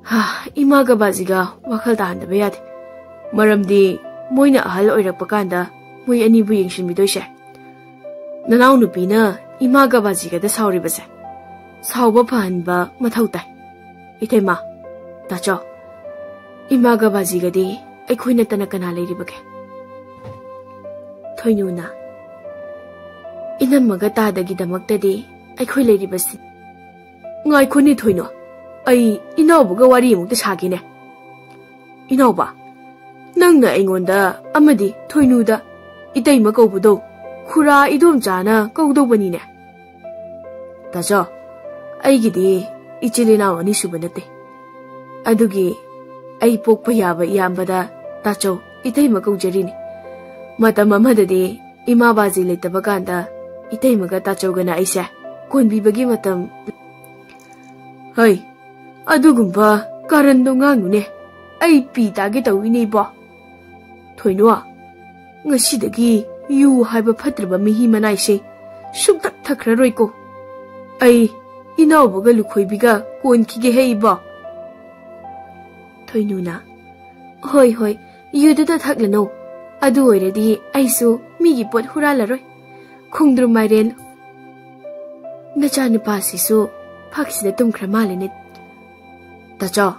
ꯍꯥ, ꯏꯃꯥꯒ ꯕꯥꯖꯤꯒ ꯋꯥꯈꯜ ꯇꯥꯍꯟꯗꯕ ꯌꯥꯗꯦ꯫ ꯃꯔꯝꯗꯤ ꯃꯣꯏꯅ ꯑꯍꯜ ꯑꯣꯏꯔꯛꯄ ꯀꯥꯟꯗ ꯃꯣꯏ ꯑꯅꯤꯕꯨ ꯌꯦꯡꯁꯤꯟꯕꯤꯗꯣꯏꯁꯦ ꯅꯅꯥꯎꯅꯨꯄꯤꯅ ꯏꯃꯥꯒ ꯕꯥꯖꯤꯒꯗ ꯁꯥꯎꯔꯤꯕꯁꯦ ꯁꯥꯎꯕ ꯐꯍꯟꯕ ꯃꯊꯧ ꯇꯥꯏ꯫ ꯏꯇꯩꯃ, ꯇꯥꯆꯧ, ꯏꯃꯥꯒ ꯕꯥꯖꯤꯒꯗꯤ ꯑꯩꯈꯣꯏ ꯅꯠꯇꯅ ꯀꯅꯥ ꯂꯩꯔꯤꯕꯒꯦ? ꯊꯣꯏꯅꯨꯅ, ꯏꯅꯝꯃꯒ ꯇꯥꯗꯒꯤꯗꯃꯛꯇꯗꯤ ꯑꯩꯈꯣꯏ ꯂꯩꯔꯤꯕꯁꯤ꯫ ꯉꯥꯏꯈꯣꯅꯦ ꯊꯣꯏꯅꯣ, ꯑꯩ ꯏꯅꯥꯎꯕꯒ ꯋꯥꯔꯤ ꯑꯃꯨꯛꯇ ꯁꯥꯒꯦꯅꯦ꯫ ꯏꯅꯥꯎꯕ, ꯅꯪꯅ ꯑꯩꯉꯣꯟꯗ ꯑꯃꯗꯤ ꯊꯣꯏꯅꯨꯗ ꯏꯇꯩꯃ ꯀꯧꯕꯗꯣ ꯈꯨꯔꯥ ꯏꯗꯣꯝꯆꯥꯅ ꯀꯧꯗꯧꯕꯅꯤꯅꯦ꯫ ꯇꯥꯆꯧ, ꯑꯩꯒꯤꯗꯤ ꯏꯆꯤꯜ ꯏꯅꯥꯎ ꯑꯅꯤꯁꯨꯕ ꯅꯠꯇꯦ꯫ ꯑꯗꯨꯒꯤ ꯑꯩ ꯄꯣꯛꯄ ꯌꯥꯕ ꯏꯌꯥꯝꯕꯗ ꯇꯥꯆꯧ ꯏꯇꯩꯃ ꯀꯧꯖꯔꯤꯅꯤ꯫ ꯃꯇꯝ ꯑꯃꯗꯗꯤ ꯏꯃꯥ ꯕꯥꯖꯤ ꯂꯩꯇꯕ ꯀꯥꯟꯗ ꯏꯇꯩꯃꯒ ꯇꯥꯆꯧꯒꯅ ꯑꯩꯁꯦ ꯀꯣꯟꯕꯤꯕꯒꯤ ꯃꯇꯝ꯫ ꯍꯩ, ꯑꯗꯨꯒꯨꯝꯕ ꯀꯥꯔꯟꯗꯣ ꯉꯥꯡꯅꯨꯅꯦ꯫ ꯑꯩ ꯄꯤ ꯇꯥꯒꯦ ꯇꯧꯏꯅꯦ ꯏꯕꯣ꯫ ꯊꯣꯏꯅꯣ, ꯉꯁꯤꯗꯒꯤ ꯌꯨ ꯍꯥꯏꯕ ꯐꯠꯇ꯭ꯔꯕ ꯃꯍꯤ ꯃꯅꯥꯏꯁꯦ ꯁꯨꯛꯊꯛ ꯊꯛꯈ꯭ꯔꯔꯣꯏꯀꯣ꯫ ꯑꯩ ꯏꯅꯥꯎꯕꯒ ꯂꯨꯈꯣꯏꯕꯤꯒ ꯀꯣꯟꯈꯤꯒꯦ ꯍꯦ ꯏꯕꯣ꯫ ꯊꯣꯏꯅꯨꯅ, ꯍꯣꯏ ꯍꯣꯏ, ꯌꯨꯗꯨꯗ ꯊꯛꯂꯅꯨ꯫ ꯑꯗꯨ ꯑꯣꯏꯔꯗꯤ ꯑꯩꯁꯨ ꯃꯤꯒꯤ ꯄꯣꯠ ꯍꯨꯔꯥꯜꯂꯔꯣꯏ꯫ ꯈꯣꯡꯗ꯭ꯔꯨꯝ ꯃꯥꯏꯔꯦꯟ꯫ ꯅꯆꯥꯅꯨꯄꯥꯁꯤꯁꯨ ꯐꯛꯁꯤꯗ ꯇꯨꯝꯈ꯭ꯔ ꯃꯥꯜꯂꯦꯅꯦ꯫ ꯇꯥꯆꯧ,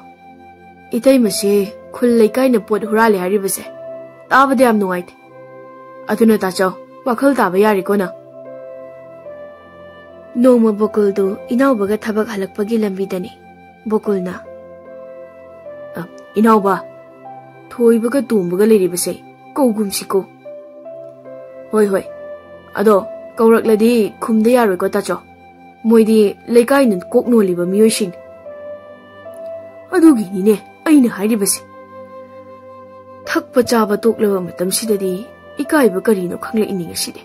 ꯏꯇꯩꯃꯁꯤ ꯈꯨꯜ ꯂꯩꯀꯥꯏꯅ ꯄꯣꯠ ꯍꯨꯔꯥꯜꯂꯦ ꯍꯥꯏꯔꯤꯕꯁꯦ ꯇꯥꯕꯗ ꯌꯥꯝ ꯅꯨꯡꯉꯥꯏꯇꯦ꯫ ꯑꯗꯨꯅ ꯇꯥꯆꯧ, ꯋꯥꯈꯜ ꯇꯥꯕ ꯌꯥꯔꯦꯀꯣ ꯅꯪ? ꯅꯣꯡꯃ ꯕꯣꯀꯨꯜꯗꯨ ꯏꯅꯥꯎꯕꯒ ꯊꯕꯛ ꯍꯜꯂꯛꯄꯒꯤ ꯂꯝꯕꯤꯗꯅꯤ꯫ ꯕꯣꯀꯨꯜꯅ, "ꯑ, ꯏꯅꯥꯎꯕ, ꯊꯣꯏꯕꯒ ꯇꯣꯝꯕꯒ ꯂꯩꯔꯤꯕꯁꯦ ꯀꯧꯒꯨꯝꯁꯤꯀꯣ?" "ꯍꯣꯏ, ꯍꯣꯏ꯫ ꯑꯗꯣ ꯀꯧꯔꯛꯂꯗꯤ ꯈꯨꯝꯗ ꯌꯥꯔꯣꯏꯀꯣ, ꯇꯥꯆꯧ꯫ ꯃꯣꯏꯗꯤ ꯂꯩꯀꯥꯏꯅ ꯀꯣꯛ ꯅꯣꯜꯂꯤꯕ ꯃꯤꯑꯣꯏꯁꯤꯡꯅꯤ꯫" "ꯑꯗꯨꯒꯤꯅꯤꯅꯦ ꯑꯩꯅ ꯍꯥꯏꯔꯤꯕꯁꯦ꯫ ꯊꯛꯄ ꯆꯥꯕ ꯇꯣꯛꯂꯕ ꯃꯇꯝꯁꯤꯗꯗꯤ ꯏꯀꯥꯏꯕ ꯀꯔꯤꯅꯣ ꯈꯪꯂꯛꯏꯅꯤ ꯉꯁꯤꯗꯤ꯫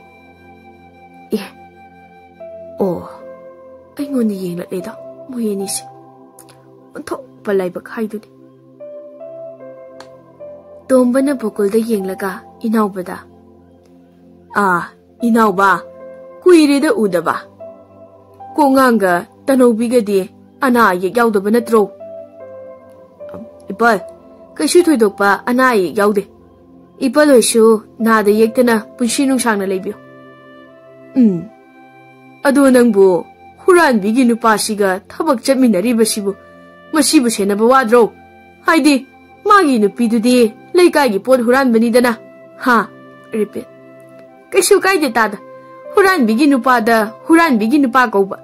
ꯑꯦ, ꯑꯣ, ꯑꯩꯉꯣꯟꯗ ꯌꯦꯡꯂꯛꯂꯦꯗ ꯃꯣꯏ ꯑꯅꯤꯁꯦ꯫ ꯑꯣꯟꯊꯣꯛꯄ ꯂꯥꯏꯕꯛ ꯍꯥꯏꯗꯨꯅꯤ꯫" ꯇꯣꯝꯕꯅ ꯕꯣꯀꯨꯜꯗ ꯌꯦꯡꯂꯒ ꯏꯅꯥꯎꯕꯗ, "ꯑꯥ, ꯏꯅꯥꯎꯕ, ꯀꯨꯏꯔꯦꯗ ꯎꯗꯕ꯫ ꯀꯣꯉꯥꯡꯒ ꯇꯅꯧꯕꯤꯒꯗꯤ ꯑꯅꯥ ꯑꯌꯦꯛ ꯌꯥꯎꯗꯕ ꯅꯠꯇ꯭ꯔꯣ?" ꯏꯄꯜ, ꯀꯩꯁꯨ ꯊꯣꯏꯗꯣꯛꯄ ꯑꯅꯥ ꯑꯌꯦꯛ ꯌꯥꯎꯗꯦ꯫ ꯏꯄꯜ ꯍꯣꯏꯁꯨ ꯅꯥꯗ ꯌꯦꯛꯇꯅ ꯄꯨꯟꯁꯤ ꯅꯨꯡꯁꯥꯡꯅ ꯂꯩꯕꯤꯌꯨ꯫ ꯎꯝ, ꯑꯗꯣ ꯅꯪꯕꯨ ꯍꯨꯔꯥꯟꯕꯤꯒꯤ ꯅꯨꯄꯥꯁꯤꯒ ꯊꯕꯛ ꯆꯠꯃꯤꯟꯅꯔꯤꯕꯁꯤꯕꯨ ꯃꯁꯤꯕꯨ ꯁꯦꯟꯅꯕ ꯋꯥꯗ꯭ꯔꯣ? ꯍꯥꯏꯗꯤ ꯃꯥꯒꯤ ꯅꯨꯄꯤꯗꯨꯗꯤ ꯂꯩꯀꯥꯏꯒꯤ ꯄꯣꯠ ꯍꯨꯔꯥꯟꯕꯅꯤꯗꯅ꯫ ꯍꯥ? Repeat. ꯀꯩꯁꯨ ꯀꯥꯏꯗꯦ ꯇꯥꯗ꯫ ꯍꯨꯔꯥꯟꯕꯤꯒꯤ ꯅꯨꯄꯥꯗ ꯍꯨꯔꯥꯟꯕꯤꯒꯤ ꯅꯨꯄꯥ ꯀꯧꯕ꯫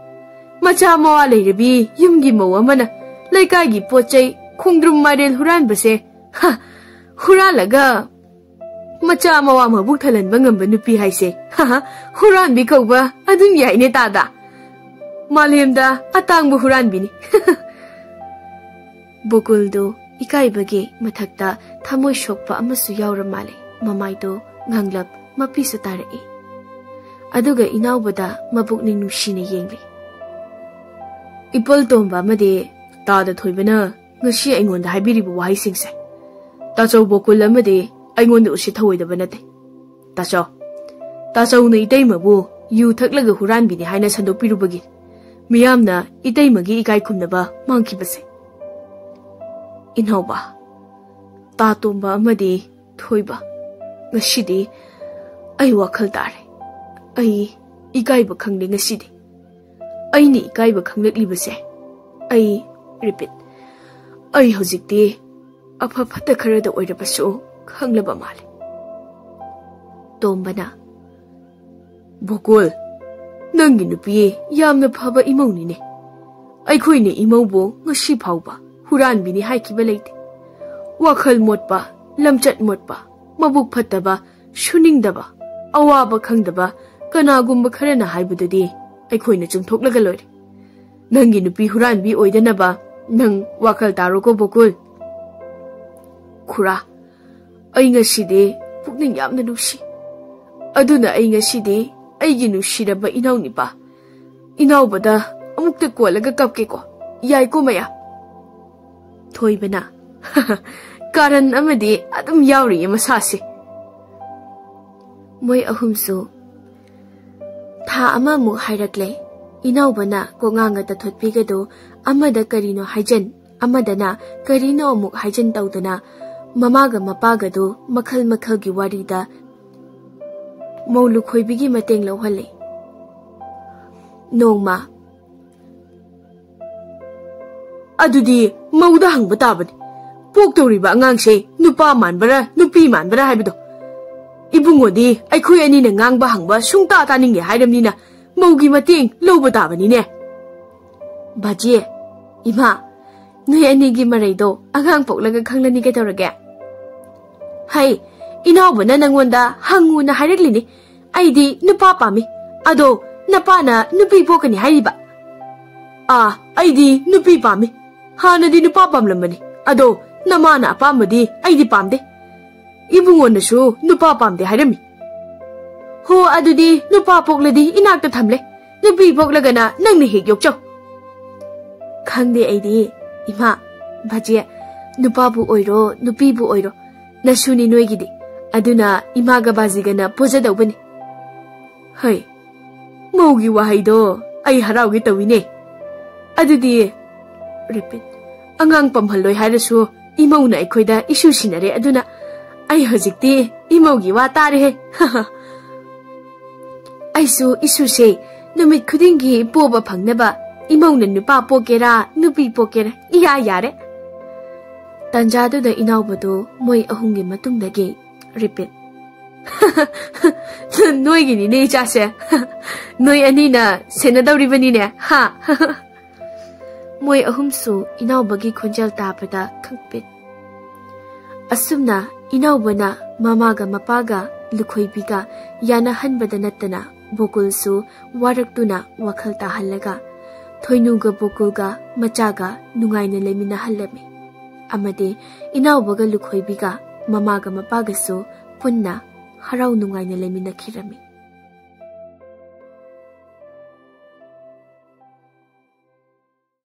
ꯃꯆꯥ ꯃꯋꯥ ꯂꯩꯔꯕꯤ ꯌꯨꯝꯒꯤ ꯃꯧ ꯑꯃꯅ ꯂꯩꯀꯥꯏꯒꯤ ꯄꯣꯠ ꯆꯩ ꯈꯣꯡꯗ꯭ꯔꯨꯝ ꯃꯥꯏꯔꯦꯜ ꯍꯨꯔꯥꯟꯕꯁꯦ, ꯍꯥ, ꯍꯨꯔꯥꯜꯂꯒ ꯃꯆꯥ ꯃꯋꯥ ꯃꯕꯨꯛ ꯊꯜꯍꯟꯕ ꯉꯝꯕ ꯅꯨꯄꯤ ꯍꯥꯏꯁꯦ, ꯍꯥ, ꯍꯨꯔꯥꯟꯕꯤ ꯀꯧꯕ ꯑꯗꯨꯝ ꯌꯥꯏꯅꯦ ꯇꯥꯗ꯫ ꯃꯥꯂꯦꯝꯗ ꯑꯇꯥꯡꯕ ꯍꯨꯔꯥꯟꯕꯤꯅꯤ꯫ ꯕꯣꯀꯨꯜꯗꯨ ꯏꯀꯥꯏꯕꯒꯤ ꯃꯊꯛꯇ ꯊꯃꯣꯏ ꯁꯣꯛꯄ ꯑꯃꯁꯨ ꯌꯥꯎꯔ ꯃꯥꯜꯂꯦ꯫ ꯃꯃꯥꯏꯗꯣ ꯉꯥꯡꯂꯞ ꯃꯄꯤꯁꯨ ꯇꯥꯔꯛꯏ꯫ ꯑꯗꯨꯒ ꯏꯅꯥꯎꯕꯗ ꯃꯄꯨꯛꯅꯤꯡ ꯅꯨꯡꯁꯤꯅ ꯌꯦꯡꯂꯤ꯫ ꯏꯄꯜ ꯇꯣꯝꯕ ꯑꯃꯗꯤ ꯇꯥꯗ ꯊꯣꯏꯕꯅ ꯉꯁꯤ ꯑꯩꯉꯣꯟꯗ ꯍꯥꯏꯕꯤꯔꯤꯕ ꯋꯥꯍꯩꯁꯤꯡꯁꯦ꯫ ꯇꯥꯆꯧ ꯕꯣꯀꯨꯜ ꯑꯃꯗꯤ ꯑꯩꯉꯣꯟꯗ ꯎꯁꯤꯠ ꯊꯑꯣꯏꯗꯕ ꯅꯠꯇꯦ꯫ ꯇꯥꯆꯧ, ꯇꯥꯆꯧꯅ ꯏꯇꯩꯃꯕꯨ ꯌꯨ ꯊꯛꯂꯒ ꯍꯨꯔꯥꯟꯕꯤꯅꯤ ꯍꯥꯏꯅ ꯁꯟꯗꯣꯛꯄꯤꯔꯨꯕꯒꯤ ꯃꯤꯌꯥꯝꯅ ꯏꯇꯩꯃꯒꯤ ꯏꯀꯥꯏ ꯈꯨꯝꯅꯕ ꯃꯥꯡꯈꯤꯕꯁꯦ꯫ ꯏꯅꯥꯎꯕ, ꯇꯥ ꯇꯣꯝꯕ ꯑꯃꯗꯤ ꯊꯣꯏꯕ, ꯉꯁꯤꯗꯤ ꯑꯩ ꯋꯥꯈꯜ ꯇꯥꯔꯦ꯫ ꯑꯩ ꯏꯀꯥꯏꯕ ꯈꯪꯂꯦ ꯉꯁꯤꯗꯤ꯫ ꯑꯩꯅ ꯏꯀꯥꯏꯕ ꯈꯪꯂꯛꯂꯤꯕꯁꯦ, ꯑꯩ, repeat, ꯑꯩ ꯍꯧꯖꯤꯛꯇꯤ ꯑꯐ ꯐꯠꯇ ꯈꯔꯗ ꯑꯣꯏꯔꯕꯁꯨ ꯈꯪꯂꯕ ꯃꯥꯜꯂꯦ꯫ ꯇꯣꯝꯕꯅ, ꯕꯣꯀꯨꯜ, ꯅꯪꯒꯤ ꯅꯨꯄꯤ ꯌꯥꯝꯅ ꯐꯕ ꯏꯃꯧꯅꯤꯅꯦ꯫ ꯑꯩꯈꯣꯏꯅ ꯏꯃꯧꯕꯨ ꯉꯁꯤ ꯐꯥꯎꯕ ꯍꯨꯔꯥꯟꯕꯤꯅꯤ ꯍꯥꯏꯈꯤꯕ ꯂꯩꯇꯦ꯫ ꯋꯥꯈꯜ ꯃꯣꯠꯄ, ꯂꯝꯆꯠ ꯃꯣꯠꯄ, ꯃꯕꯨꯛ ꯐꯠꯇꯕ, ꯁꯨꯅꯤꯡꯗꯕ, ꯑꯋꯥꯕ ꯈꯪꯗꯕ ꯀꯅꯥꯒꯨꯝꯕ ꯈꯔꯅ ꯍꯥꯏꯕꯗꯨꯗꯤ ꯑꯩꯈꯣꯏꯅ ꯆꯨꯝꯊꯣꯛꯂꯒ ꯂꯣꯏꯔꯦ꯫ ꯅꯪꯒꯤ ꯅꯨꯄꯤ ꯍꯨꯔꯥꯟꯕꯤ ꯑꯣꯏꯗꯅꯕ ꯅꯪ ꯋꯥꯈꯜ ꯇꯥꯔꯣꯀꯣ ꯕꯣꯀꯨꯜ꯫ ꯈꯨꯔꯥ, ꯑꯩ ꯉꯁꯤꯗꯤ ꯄꯨꯛꯅꯤꯡ ꯌꯥꯝꯅ ꯅꯨꯡꯁꯤ꯫ ꯑꯗꯨꯅ ꯑꯩ ꯉꯁꯤꯗꯤ ꯑꯩꯒꯤ ꯅꯨꯡꯁꯤꯔꯕ ꯏꯅꯥꯎꯅꯤꯄꯥ, ꯏꯅꯥꯎꯕꯗ ꯑꯃꯨꯛꯇ ꯀꯣꯜꯂꯒ ꯀꯞꯀꯦꯀꯣ꯫ ꯌꯥꯏꯀꯣ ꯃꯌꯥꯝ? ꯊꯣꯏꯕꯅ, ꯀꯥꯔꯟ ꯑꯃꯗꯤ ꯑꯗꯨꯝ ꯌꯥꯎꯔꯤꯌꯦ ꯃꯁꯥꯁꯦ꯫ ꯃꯣꯏ ꯑꯍꯨꯝꯁꯨ ꯊꯥ ꯑꯃꯃꯨꯛ ꯍꯥꯏꯔꯛꯂꯦ꯫ ꯏꯅꯥꯎꯕꯅ ꯀꯣꯛꯉꯥꯡꯒ ꯇꯥꯊꯣꯠꯄꯤꯒꯗꯨ ꯑꯃꯗ ꯀꯔꯤꯅꯣ ꯍꯥꯏꯖꯟ, ꯑꯃꯗꯅ ꯀꯔꯤꯅꯣ ꯑꯃꯨꯛ ꯍꯥꯏꯖꯤꯟ ꯇꯧꯗꯅ ꯃꯃꯥꯒ ꯃꯄꯥꯒꯗꯨ ꯃꯈꯜ ꯃꯈꯜꯒꯤ ꯋꯥꯔꯤꯗ ꯃꯧ ꯂꯨꯈꯣꯏꯕꯤꯒꯤ ꯃꯇꯦꯡ ꯂꯧꯍꯜꯂꯤ꯫ ꯅꯣꯡꯃ, "ꯑꯗꯨꯗꯤ ꯃꯧꯗ ꯍꯪꯕ ꯇꯥꯕꯅꯤ, ꯄꯣꯛꯇꯧꯔꯤꯕ ꯑꯉꯥꯡꯁꯦ ꯅꯨꯄꯥ ꯃꯥꯟꯕꯔꯥ ꯅꯨꯄꯤ ꯃꯥꯟꯕꯔꯥ ꯍꯥꯏꯕꯗꯣ꯫ ꯏꯕꯨꯡꯉꯣꯗꯤ ꯑꯩꯈꯣꯏ ꯑꯅꯤꯅ ꯉꯥꯡꯕ ꯍꯪꯕ ꯁꯨꯡꯇꯥ ꯇꯥꯅꯤꯡꯗꯦ ꯍꯥꯏꯔꯝꯅꯤꯅ ꯃꯧꯒꯤ ꯃꯇꯦꯡ ꯂꯧꯕ ꯇꯥꯕꯅꯤꯅꯦ꯫" "ꯕꯥꯖꯤ, ꯏꯃꯥ, ꯅꯣꯏ ꯑꯅꯤꯒꯤ ꯃꯔꯩꯗꯣ ꯑꯉꯥꯡ ꯄꯣꯛꯂꯒ ꯈꯪꯂꯅꯤ ꯀꯩꯗꯧꯔꯒꯦ?" "ꯍꯩ, ꯏꯅꯥꯎꯕꯅ ꯅꯪꯉꯣꯟꯗ ꯍꯪꯉꯨꯅ ꯍꯥꯏꯔꯛꯂꯤꯅꯤ꯫ ꯑꯩꯗꯤ ꯅꯨꯄꯥ ꯄꯥꯝꯃꯤ꯫ ꯑꯗꯣ ꯅꯄꯥꯅ ꯅꯨꯄꯤ ꯄꯣꯛꯀꯅꯤ ꯍꯥꯏꯔꯤꯕ?" "ꯑꯥ, ꯑꯩꯗꯤ ꯅꯨꯄꯤ ꯄꯥꯝꯃꯤ꯫ ꯍꯥꯟꯅꯗꯤ ꯅꯨꯄꯥ ꯄꯥꯝꯂꯝꯕꯅꯤ꯫ ꯑꯗꯣ ꯅꯃꯥꯅ ꯑꯄꯥꯝꯕꯗꯤ ꯑꯩꯗꯤ ꯄꯥꯝꯗꯦ꯫ ꯏꯕꯨꯡꯉꯣꯅꯁꯨ ꯅꯨꯄꯥ ꯄꯥꯝꯗꯦ ꯍꯥꯏꯔꯝꯃꯤ꯫" "ꯍꯣ, ꯑꯗꯨꯗꯤ ꯅꯨꯄꯥ ꯄꯣꯛꯂꯗꯤ ꯏꯅꯥꯛꯇ ꯊꯝꯂꯦ꯫ ꯅꯨꯄꯤ ꯄꯣꯛꯂꯒꯅ ꯅꯪꯅ ꯍꯦꯛ ꯌꯣꯛꯆꯧ꯫" "ꯈꯪꯗꯦ ꯑꯩꯗꯤ, ꯏꯃꯥ, ꯕꯥꯖꯤ, ꯅꯨꯄꯥꯕꯨ ꯑꯣꯏꯔꯣ, ꯅꯨꯄꯤꯕꯨ ꯑꯣꯏꯔꯣ, ꯅꯁꯨꯅꯤ ꯅꯣꯏꯒꯤꯗꯤ꯫ ꯑꯗꯨꯅ ꯏꯃꯥꯒ ꯕꯥꯖꯤꯒꯅ ꯄꯣꯖꯗꯧꯕꯅꯤ꯫" "ꯍꯩ, ꯃꯧꯒꯤ ꯋꯥꯍꯩꯗꯣ ꯑꯩ ꯍꯔꯥꯎꯒꯦ ꯇꯧꯏꯅꯦ꯫ ꯑꯗꯨꯗꯤ," repeat, "ꯑꯉꯥꯡ ꯄꯝꯍꯜꯂꯣꯏ ꯍꯥꯏꯔꯁꯨ ꯏꯃꯧꯅ ꯑꯩꯈꯣꯏꯗ ꯏꯁꯨ ꯁꯤꯟꯅꯔꯦ, ꯑꯗꯨꯅ ꯑꯩ ꯍꯧꯖꯤꯛꯇꯤ ꯏꯃꯧꯒꯤ ꯋꯥ ꯇꯥꯔꯦꯍꯦ꯫" "ꯑꯩꯁꯨ ꯏꯁꯨꯁꯦ ꯅꯨꯃꯤꯠ ꯈꯨꯗꯤꯡꯒꯤ ꯄꯣꯕ ꯐꯪꯅꯕ ꯏꯃꯧꯅ ꯅꯨꯄꯥ ꯄꯣꯛꯀꯦꯔꯥ ꯅꯨꯄꯤ ꯄꯣꯛꯀꯦꯔꯥ ꯏꯌꯥ ꯌꯥꯔꯦ꯫" ꯇꯥꯟꯖꯥꯗꯨꯗ ꯏꯅꯥꯎꯕꯗꯨ ꯃꯣꯏ ꯑꯍꯨꯝꯒꯤ ꯃꯇꯨꯡꯗꯒꯤ repeat, "ꯅꯣꯏꯒꯤꯅꯤꯅꯦ ꯏꯆꯥꯁꯦ꯫ ꯅꯣꯏ ꯑꯅꯤꯅ ꯁꯦꯟꯅꯗꯧꯔꯤꯕꯅꯤꯅꯦ, ꯍꯥ?" ꯃꯣꯏ ꯑꯍꯨꯝꯁꯨ ꯏꯅꯥꯎꯕꯒꯤ ꯈꯣꯟꯖꯦꯜ ꯇꯥꯕꯗ ꯈꯪꯄꯤꯠ꯫ ꯑꯁꯨꯝꯅ ꯏꯅꯥꯎꯕꯅ ꯃꯃꯥꯒ ꯃꯄꯥꯒ ꯂꯨꯈꯣꯏꯕꯤꯒ ꯌꯥꯅꯍꯟꯕꯗ ꯅꯠꯇꯅ ꯕꯣꯀꯨꯜꯁꯨ ꯋꯥꯔꯛꯇꯨꯅ ꯋꯥꯈꯜ ꯇꯥꯍꯜꯂꯒ ꯊꯣꯏꯅꯨꯒ ꯕꯣꯀꯨꯜꯒ ꯃꯆꯥꯒ ꯅꯨꯡꯉꯥꯏꯅ ꯂꯩꯃꯤꯟꯅꯍꯜꯂꯝꯃꯤ꯫ ꯑꯃꯗꯤ ꯏꯅꯥꯎꯕꯒ ꯂꯨꯈꯣꯏꯕꯤꯒ ꯃꯃꯥꯒ ꯃꯄꯥꯒꯁꯨ ꯄꯨꯟꯅ ꯍꯔꯥꯎ ꯅꯨꯡꯉꯥꯏꯅ ꯂꯩꯃꯤꯟꯅꯈꯤꯔꯝꯃꯤ꯫